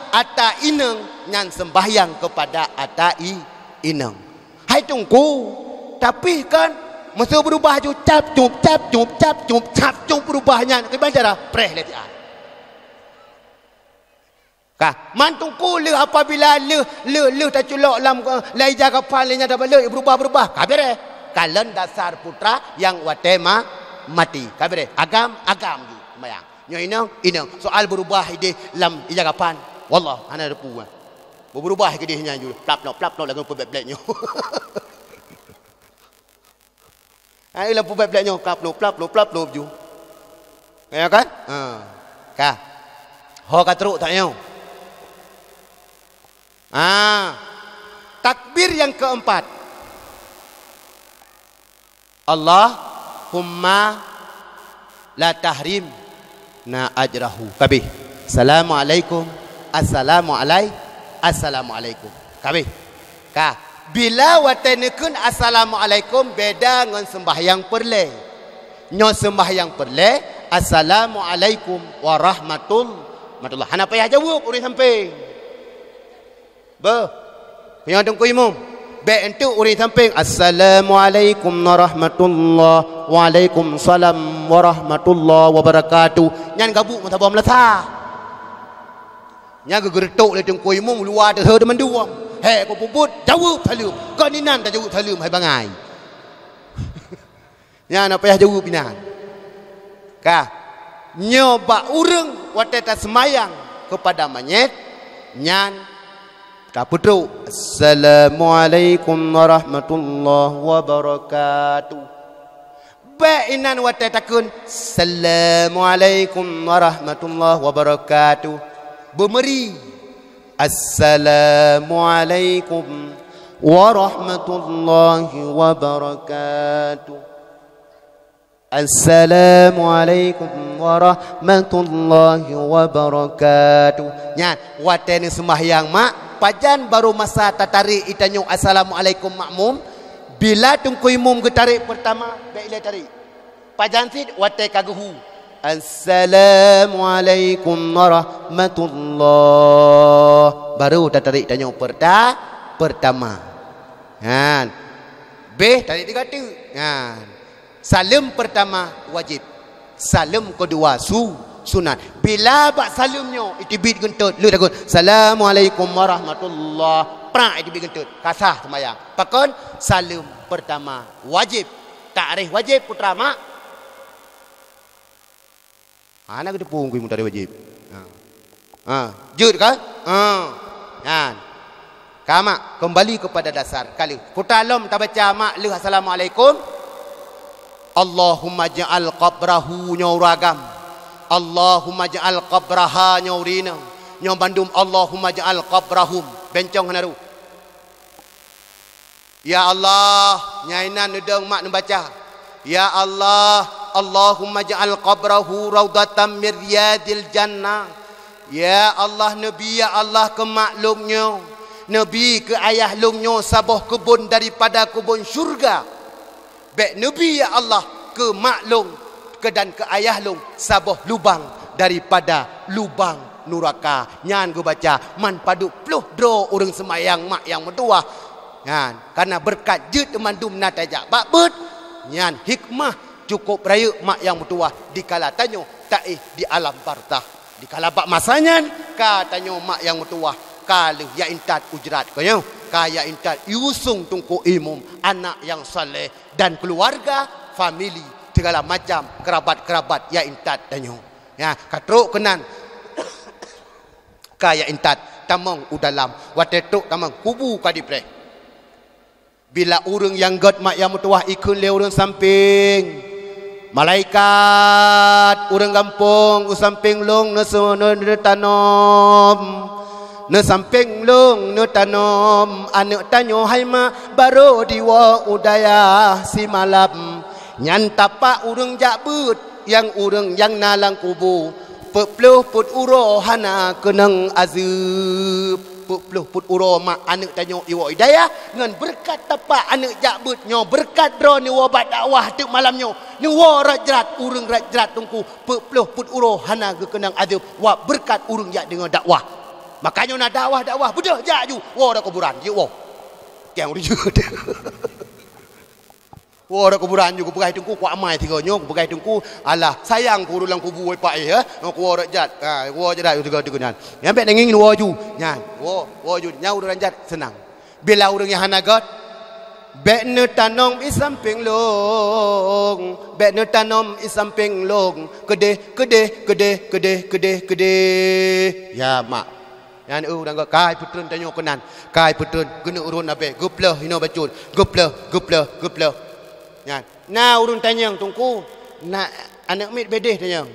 ata inong, nyan seumbahyang keupada ata i-, inong. Hai Teungku, tapi kan meuseu beurubah ju cap cup, cap cup, cap cup, cap cup beurubah nyan. Kiban cara? Preh lé tiat. Ka, man Teungku lheueh apabila lheueh, lheueh, lheueh taculok lam, eh, lam ija kapan lé nyan tabalot beurubah-beurubah. Ka beureh. Kalon dasar putra nyang watée ma-, maté. Ka beureh. Agam, agam ju seumbahyang. Nyoe inong, inong. Soal beurubah ideh lam ija kapan. Wallah, hana teupeu. Beurubah keudeh nyan ju. Plap nyoe, plap nyoe lagoe peubék-bék nyoe. Hai lam peubék blék nyoe, plap lop, plap lop, plap lop ju. Ya kan? Ha. Ka. Ho ka trok that nyoe. Ha. Takbir nyang keempat. Allahumma la tahrim na ajrahu. Kabeh. Assalamualaikum. Assalamualai-, assalamualaikum. Kabeh. Ka. Bila watée neukheun assalamualaikum beda ngon seumbahyang peureulée. Nyoe seumbahyang peureulée, assalamualaikum warahmatul-, warahmatullah. Hana payah jaweueb ureuëng sampéng. Beuh. Nyoe Teungku Imum. Bék enteuk ureuëng sampéng, "Assalamualaikum warahmatullah." "Waalaikumsalam warahmatullah wabarakatuh." Nyan gabuk meusaboh meulasa. Nyan geugeureutok lé Teungku Imum luwa teuh mandum. Hék, peue peubuet, jaweueb saleuem. Kon inan tajaweueb saleuem hai bangai. Nyan hana payah jaweueb inan. Ka. Nyoe bak ureuëng watée taseumayang keupada manyét, nyan tapeutrok, "Assalamualaikum warahmatullahi wabarakatuh." Bék inan watée takheun, "Assalamualaikum warahmatullahi wabarakatuh." Beumeuri, "Assalamualaikum warahmatullahi wabarakatuh." "Assalamualaikum warahmatullahi wabarakatuh." Nyan, watée neuseumbahyang mak, pajan barô masa tatarek itanyoe assalamualaikum makmum? Bila teungku imum geutarek peurtama, bék ilée tarek. Pajan cit watée ka geuhu, "Assalamualaikum warahmatullah." Barô tatarek tanyoe peurta-, peurtama. Nyan. Béh tarek tiga teuk. Nyan. Saleuem peurtama wajéb. Saleuem keudua su-, sunat. Bila bak saleuem nyoe, iteubiet geuntot, lheueh takheun, "Assalamualaikum warahmatullah." Prak iteubiet geuntot. Ka sah seumbahyang. Pakon? Saleuem peurtama wajéb. Takrif wajéb peue teuma? Hana geuteupeue ngui meutarif wajéb. Ha. Ha, jeuet kan? Ha. Nyan. Ka mak, keumbali keupada dasar. Ka lheueh. Kuta lom tabaca mak lheueh assalamualaikum. Allahumma ja'al qabrahu nyoe ureueng agam. Allahumma ja'al qabraha nyoe ureueng inong. Nyoe bandum Allahumma ja'al qabrahum. Bencong hana rôh. Ya Allah, nyang inan neudong mak neubaca. Ya Allah, Allahumma ja'al qabrahu raudhatan min riyadil jannah. Ya Allah, neubi ya Allah keu mak lôn nyoe, neubi keu ayah lôn nyoe saboh keubon daripada keubon syurga. Bék neubi ya Allah keu mak lôn keu dan keu ayah lôn saboh lubang daripada lubang nuraka. Nyan geubaca man padub ploh droe ureuëng seumayang mak nyang meutuwah. Nyan, kareuna beureukat jeuet mandum na tajak bak beuet. Nyan hikmah cukôp rayeuk mak nyang meutuwah dikala tanyoe taéh di alam barzakh. Dikala bak masa nyan ka tanyoe mak nyang meutuwah ka lheueh ya intat ujrat keu nyoe, ka ya intat iusung teungku imum, anak nyang saleh dan keuluwarga, famili, sigala macam keurabat-keurabat ya intat tanyoe. Ya, ka trok keunan ka ya intat tamong u dalam, watée trok tamong kubu ka dipreh. Bila ureuëng nyang gét mak nyang meutuwah ikheun lé ureuëng sampéng, malaikat, ureuëng gampông u sampéng lôn neuseu-, neu-, neutanom. Neusampéng lôn neutanom aneuëk tanyoe hai mak, barô diwoe u dayah simalam. Nyan tapak ureuëng jak beuet nyang ureuëng nyang na lam kubu. Peuet ploh peuet uroe hana keunong azeueb. Peuet ploh peuet uroe mak aneuëk tanyoe iwoe i dayah ngon beureukat tapak aneuëk jak beuet nyoe, beureukat droe neuwoe bak dakwah teuk malam nyoe, neuwoe rot jrat ureuëng rot jrat teungku. Peuet ploh peuet uroe hana geukeunong azeueb wak beureukat ureuëng jak deungoe dakwah. Makajih na dakwah-dakwah beudôh jak ju woe rot kuburan, jeuet woe. Kieng ureuëng jeuet. Woe rot kuburan nyoe geupeugah teungku, kuamai tiga nyoe geupeugah teungku, alah sayang keu ureuëng lam kubu wai paéh, eh. Nyoe kuwoe rot jrat, ha, kuwoe jrat tiga teuk nyan. Nyan bék nanging woe ju, nyan. Woe, woe ju, nyan ureuëng jrat seunang. Bila ureuëng nyang hana gét, bék neutanom i sampéng lôn, bék neutanom i sampéng lôn, keudeh, keudeh, keudeh, keudeh, keudeh, keudeh. Ya mak. Nyan eu ureuëng ka ipeutreun tanyoe keunan, ka ipeutreun keuneuk ureuëng abée, geupleuh inoe bacut, geupleuh, geupleuh, geupleuh. Nyan, na ureuëng tanyong teungku, na aneuëk miet bédeh tanyong.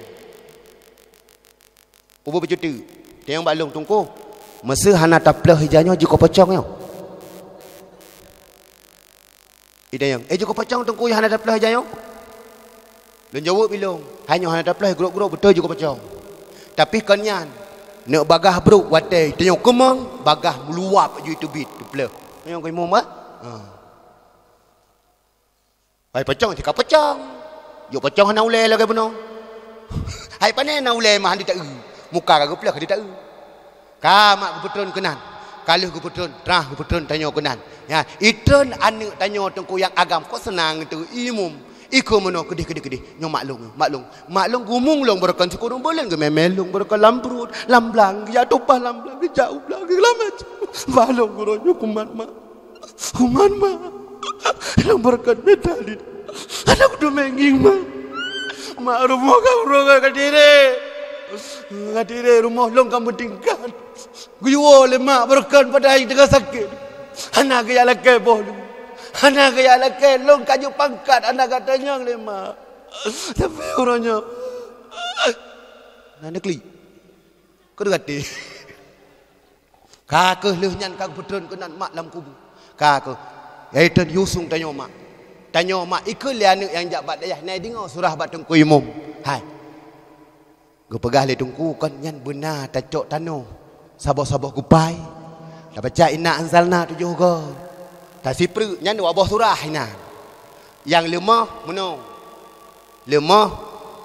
Ubeut bacut teuk, tanyong bak lôn teungku, meuseu hana tapleuh ija nyoe jikeu pocong nyoe? Itanyong, "Eh, jikeu pocong teungku nyang hana tapleuh ija nyoe?" Lôn jaweueb ilôn, "Hai nyoe hana tapleuh, grok-grok beutôi jikeu pocong. Tapi kon nyan, neuk bagaih brok watée tanyoe keumong, bagaih meuluwab ju iteubiet teupleuh." Nyoe keu imum bah? Ha. Hai pocong, tika pocong. Jok pocong hana ulée lagée bunoe. Hai pane na ulée mah hana taeu. Muka ka geupleuh ka taeu. Ka mak geupeutreun keunan, ka lheueh geupeutreun, trah geupeutreun tanyoe keunan. Ya, itreun aneuëk tanyoe teungku nyang agam kok seunang teu imum. Ikeu meunoe keudeh, keudeh, keudeh. Nyoe mak lôn, mak lôn. Mak lôn gumung lôn beureukan sikureueng buleuen geumé-mé lôn beureukan lam pruet, lam blang, geujak tumpah lam blang, geujak u blang, geulamat. Mak lôn geuroe nyoe kumat mak. Kuman ma. Lôn beureukat mita lé. Aneuk dumenging ma. Mak rumoh ka uroe ka tiré. Ka tiré rumoh lôn ka meutingkat. Geuyue lé mak beureukat padahai teungoh sakét. Hana geujak lakée boh lôn. Hana geujak lakée lôn ka jeuet pangkat hana geutanyong lé mak. Tapi uroe nyoe. Na neuklik. Keu gata. Ka kheueh lheueh nyan ka geupeutreun keunan mak lam kubu. Ka kheueh. Yaitu yusung tanyoe mak. Tanyoe mak, ikheun lé aneuk nyang jak bak dayah, na ideungoe surah bak Teungku Imum. Hai. Geupeugah lé Teungku, kon nyan beuna tacok tanoh. Saboh-saboh kupai. Tabaca inna anzalna tujoh goe. Tasipreuk nyan dua boh surah inan. Nyang leumoh meunoe. Leumoh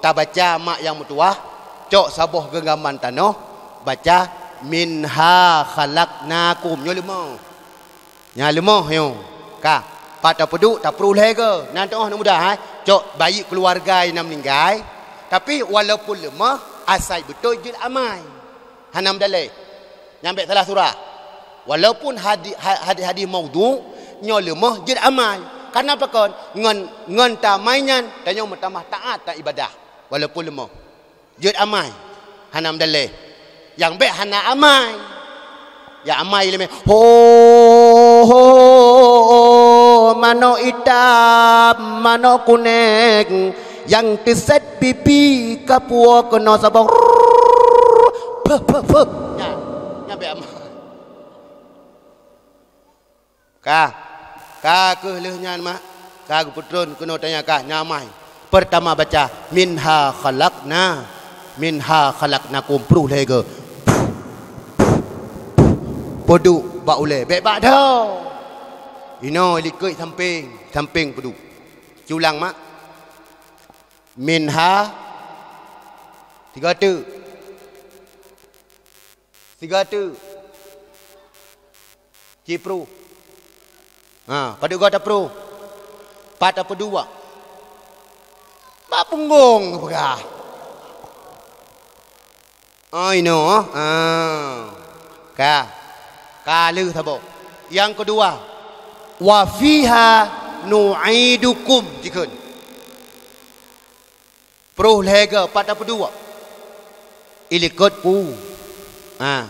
tabaca mak nyang meutuwah, cok saboh geunggaman tanoh, baca minha khalaqnakum. Nyoe leumoh. Nyang leumoh nyoe, ka, pat tapeuduek taprôh lhèe goe. Nan teuh aneuk muda, hai, cok bayi keuluwarga nyang meuninggai. Tapi walaupun leumoh, asai beutôi jeuet amai. Hana meudaleh. Nyan bèk salah surah. Walaupun hadi-, ha-, hadis-hadis maudhu, nyoe leumoh jeuet amai. Kareuna pakon? Ngon, ngon tamai nyan, tanyoe meutamah taat dan ibadah. Walaupun leumoh. Jeuet amai, hana meudaleh. Nyang bèk hana amai. Nyang amai lé mé, ho, ho, ho, manok itam, manok kunéng, nyang teuset pipi, ka puwoe keunoe saboh, peuh, peuh, peuh. Nyan, nyan bèk amai. Ka, ka kheueh lheueh nyan mak, ka geupeutron keunoe tanya ka nyang amai. Peurtama baca, "Minha khalaqna, minha khalaqnakum," prôh lhèe goe. Peuduek bak ulèe, bèk bak dhoe. Inoe likot sampéng, sampéng peuduek. Culang mak. Minha, sigoe teuk. Sigoe teuk. Ciprôh. Ha, padub goe taprôh? Pat tapeuduek? Bak punggong peugah. Oh, inoe. Ah. Ka. Ka lheueh saboh. Nyang keudua, "Wa fiha nu'idukum," jikheun. Prôh lhèe goe, pat tapeuduek? Ilikot pu. Ha.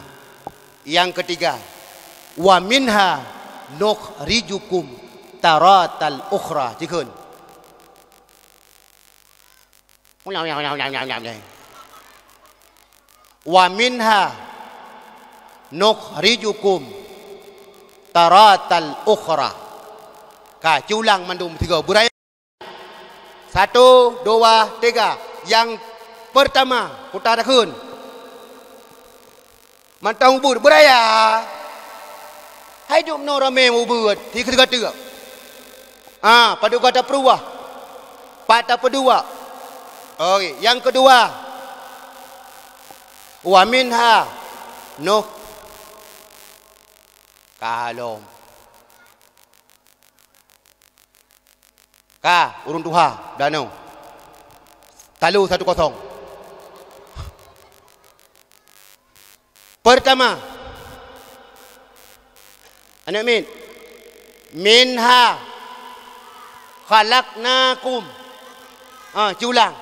Nyang keutiga, "Wa minha nukhrijukum taratal ukhra." Jikheun. "Wa minha nukhrijukum taratal ukhra." Ka, culang mandum sigoe. Beuraya. Satu, dua, tiga. Nyang peurtama, kuta takheun. Mantong ubeuet beuraya. Hai duek meunoe ramé ubeuet, sigoe teuk. Ah, padub goe taprôh? Pat tapeuduek? Oke, nyang keudua. Wa minha nuh. Ka lom. Ka, ureueng tuha, danau. Talo satu kosong. Peurtama. Aneuk miet. Minha khalaqnakum. Ah, culang.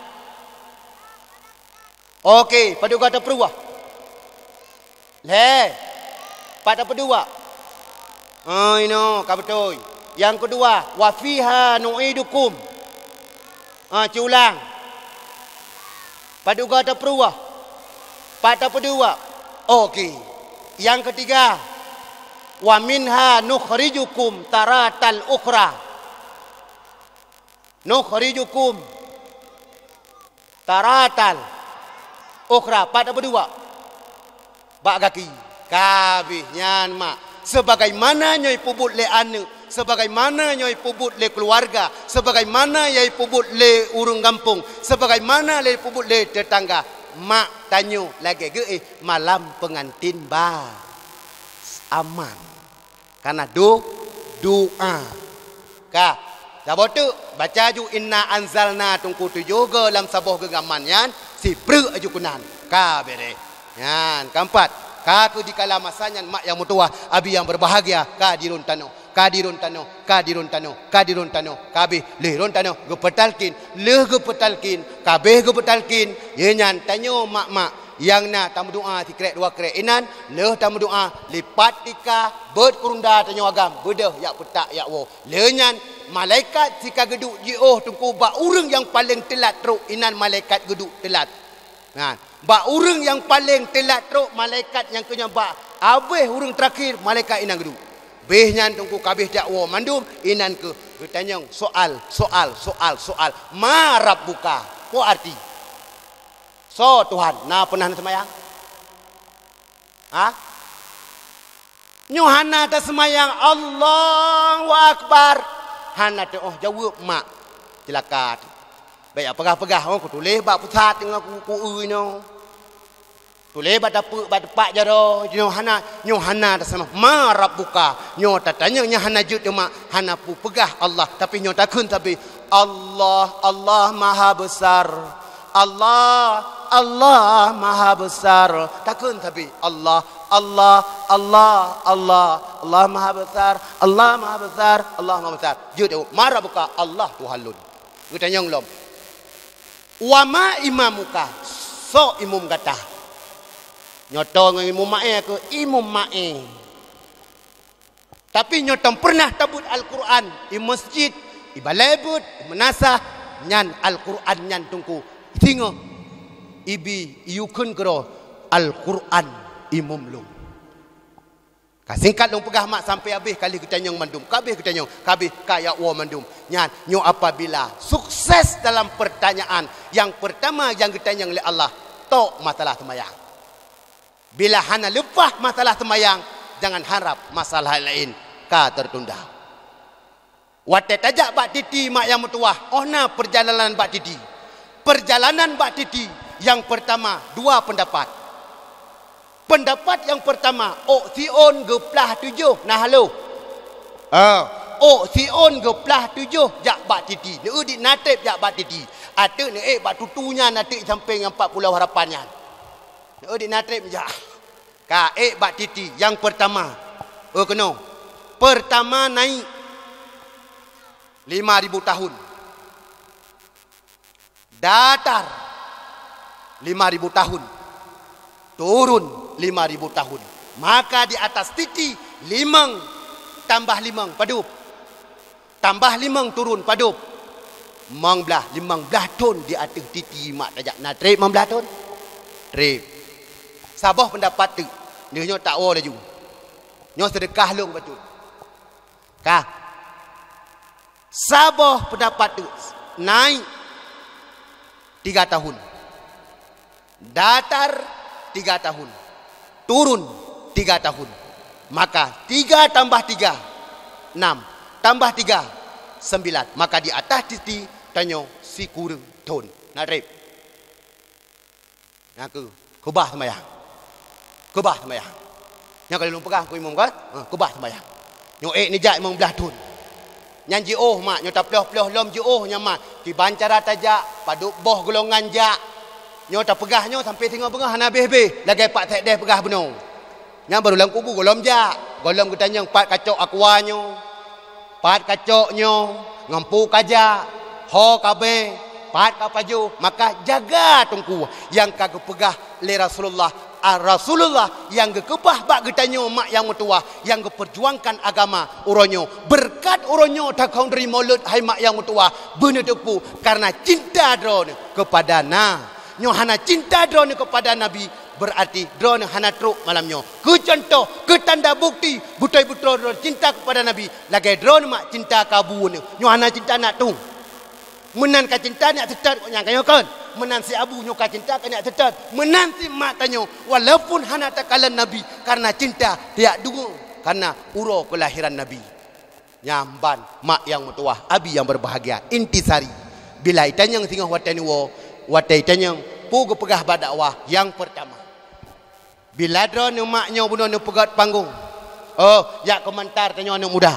Oke, padub goe taprôh? Lhèe. Pat tapeuduek? Oh, inoe, ka beutôi. Nyang keudua, "Wa fiha nu'idukum." Ah, culang. Padub goe taprôh? Pat tapeuduek? Oke. Nyang keutiga, "Wa minha nukhrijukum taratal ukhra." Nukhrijukum taratal ukhra. Pat tapeuduek? Bak gaki. Ka habéh nyan mak. Sebagaimana nyoe peubuet lé aneuk, sebagaimana nyoe peubuet lé keuluwarga, sebagaimana nyoe peubuet lé ureueng gampông, sebagaimana lé peubuet lé teutangga, mak tanyoe lagèe geuéh malam peungantin ba aman. Kana do-, doa. Ka. Saboh teuk, baca ju inna anzalna teungku tujoh goe lam saboh geunggaman nyan, sipreuk aju keunan. Ka bereh. Nyan, keempat. Ka keu dikala masa nyan mak nyang meutuwah, abi nyang berbahagia, ka dirôn tanoh, ka dirôn tanoh, ka dirôn tanoh, ka dirôn tanoh, ka habéh lheueh rôn tanoh geupeutalkin, lheueh geupeutalkin, ka habéh geupeutalkin, ye nyan tanyoe mak-mak, nyang na tameudoa sikrek dua krek inan, lheueh tameudoa lipat tika beuet keurunda tanyoe agam, beudôh jak peutak jak woe. Lheueh nyan malaikat sika geuduek jiôh teungku bak ureueng nyang paleng teulat trok inan malaikat geuduek teulat. Nah, bak ureueng nyang paleng teulat trok malaikat nyang keunyan bak abéh ureueng teurakhir malaikat inan geuduek. Béh nyan Teungku ka béh jak woe mandum, inan keuh geutanyong soal, soal, soal, soal. Ma rabbuka? Peue arti? Soe Tuhan? Na peunah na seumayang? Ha? Nyoe hana taseumayang, Allahu Akbar. Hana teuoh jaweueb mak. Cilaka teuh. Bék jak peugah-peugah, oh, kutuléh bak pusat teungoh ku, ku eu inoe. Tuléh bak dapeuk, bak teumpat jaroe, nyoe hana, nyoe hana taseumayang. Ma rabbuka? Nyoe tatanyong nyang hana jeuet teuma, hana peue peugah Allah, tapi nyoe takheun sabe, Allah, Allah Maha Besar. Allah, Allah Maha Besar. Takheun sabe, Allah, Allah, Allah, Allah, Allah Maha Besar, Allah Maha Besar, Allah Maha Besar. Jeuet, ma rabbuka? Allah Tuhan lôn. Geutanyong lom. Wa ma imamuka? Soe imum gata? Nyoe tô ngon imum maé keuh, imum maé. Tapi nyoe tô peureunah tabeuet Al-Qur'an, i masjid, i balai beuet, i meunasah, nyan Al-Qur'an nyan Teungku. Singoh ibi iyukheun keudroe Al-Qur'an imum lôn. Ka singkat lôn peugah mak sampai habéh kali geutanyong mandum, ka habéh geutanyong, ka habéh ka jak woe mandum. Nyan, nyoe apabila sukses dalam pertanyaan nyang pertama nyang geutanyong lé Allah, tok masalah seumayang. Bila hana leupah masalah seumayang, jangan harap masalah laén ka tertunda. Watée tajak bak titi mak nyang meutuwah, óh na peurjalanan bak titi. Peurjalanan bak titi nyang peurtama, dua peundapat. Peundapat nyang peurtama, ôk siôn geuplah tujoh na haloh. Ah, ôk siôn geuplah tujoh jak bak titi. Neueudik na treb jak bak titi. Ateueh neuék bak tutu nyan ateueh sampéng nyang pat pulo harapan nyan. Neueudik na treb jak. Ka ék bak titi nyang peurtama. Oh, keunoe. Peurtama naik lima ribu tahun. Datar lima ribu tahun. Turun lima ribu tahun. Maka di atas titi limong tambah limong padub. Tambah limong turun padub. Limong blaih, limong blaih thon di ateueh titi mak tajak na treb limong blaih thon. Treb. Saboh peundapat teuk. Nyoe, nyoe tak woe laju. Nyoe seudeukah lôn bacut. Ka. Saboh peundapat teuk naik tiga tahun. Datar tiga tahun, turun tiga tahun. Maka tiga tambah tiga, enam, tambah tiga, sembilan. Maka di atas titi tanyoe sikureueng thon. Na treb. Nyang keu, keubah seumayang. Keubah seumayang. Nyang ka lôn peugah keu imum kan? Ha, keubah seumayang. Nyoe ék neujak limong blaih thon. Nyan jiôh mak, nyoe taploh-ploh lom jiôh nyan mak. Kiban cara tajak, padub boh golongan jak. Nyoe tapeugah nyoe sampai singoh beungoh hana béh-béh, lagée Pak Sekdes peugah bunoe. Nyan barô lam kubu gohlom jak, gohlom geutanyong pat kacok aqua nyoe, pat kacok nyoe, ngon peue kajak, ho kabée, pat kapajoh, maka jaga teungku nyang ka geupeugah lé Rasulullah. Ah, Rasulullah nyang geukeubah bak geutanyoe mak nyang meutuwah nyang geupeurjuangkan agama uroe nyoe. Beureukat uroe nyoe takhon ri Maulud hai mak nyang meutuwah, beuneuteupeu kareuna cinta droeneuh keupada na. Nyoe hana cinta droeneuh keupada Nabi, beurati droeneuh hana trok malam nyoe. Keu cuntoh, keu tanda bukti beutôi-beutôi droeneuh cinta keupada Nabi, lagée droeneuh mak cinta keu abu neuh. Nyoe hana cinta nak tueng. Meunan ka cinta neujak seutôt gobnyan ka nyoe kon. Meunan si abu nyoe ka cinta keu neujak seutôt. Meunan si mak tanyoe, walaupun hana takalon Nabi, kareuna cinta tajak deungoe kareuna uroe keulahiran Nabi. Nyan ban mak nyang meutuwah, abi nyang beubahgia, intisari. Bila itanyong singoh watée neuwoe, watée itanyong peue geupeugah bak dakwah nyang peurtama. Bila droeneuh mak nyoe bunoe neupeugét panggong, oh, jak keumantar tanyoe aneuëk muda.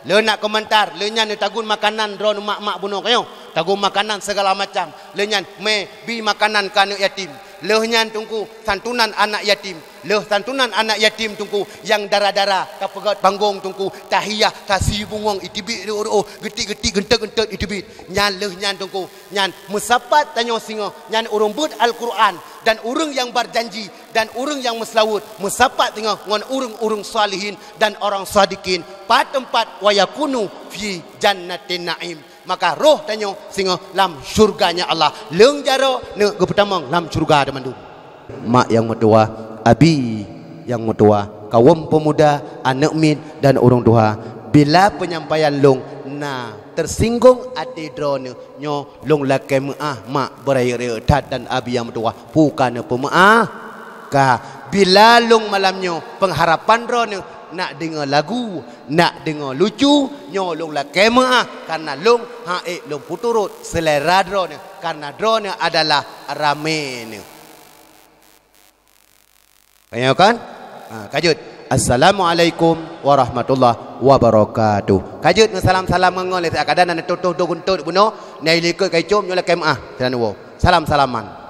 Lheueh nak keumantar, lheueh nyan neutagun makanan droeneuh mak-mak bunoe ka nyoe. Tagun makanan sigala macam. Lheueh nyan mé bi makanan keu aneuëk yatim. Lheueh nyan teungku santunan anak yatim. Lheueh santunan anak yatim teungku nyang dara-dara tapeugét panggong teungku tahiyah, tasi bungong iteubiet reuôh-reuôh, geutik-geutik geunteut-geunteut iteubiet. Nyan lheueh nyan teungku, nyan meusapat tanyoe singoh, nyan ureuëng beuet Al-Qur'an dan ureuëng nyang beujanji dan ureuëng nyang meuseulaweuet meusapat singoh ngon ureuëng-ureuëng salihin dan orang sadikin, pat teumpat wa yakunu fi jannatin na'im. Maka roh tanyoe singoh lam syurganya Allah. Leueng jaroe neuk geupeutamong lam syurga teumandum. Mak nyang meutuwah, abi nyang meutuwah, Kawöm peumuda, aneuk miet dan ureuëng tuha, bila peunyampaian lôn na teusinggong até droeneueh, nyoe lôn lakée meuáh mak beurayeuk-rayeuk that dan abi nyang meutuwah, peue ka neupeumeuáh. Ka, bila lôn malam nyoe peungharapan droeneueh nak deungoe lagu, nak deungoe lucu, nyoe lôn lakée meuáh, kareuna lôn han ék lôn peuturot seulera droeneueh, kareuna droeneueh adalah ramé neueh. Ka nyoe kan? Ha, ka jeuet. Assalamualaikum warahmatullahi wabarakatuh. Ka jeuet neusalam-salam ngon lé siat, kadang na neutoh-toh dua guntot bunoe, na ilikot ka icom nyoe lakée meuáh. Salam, salam.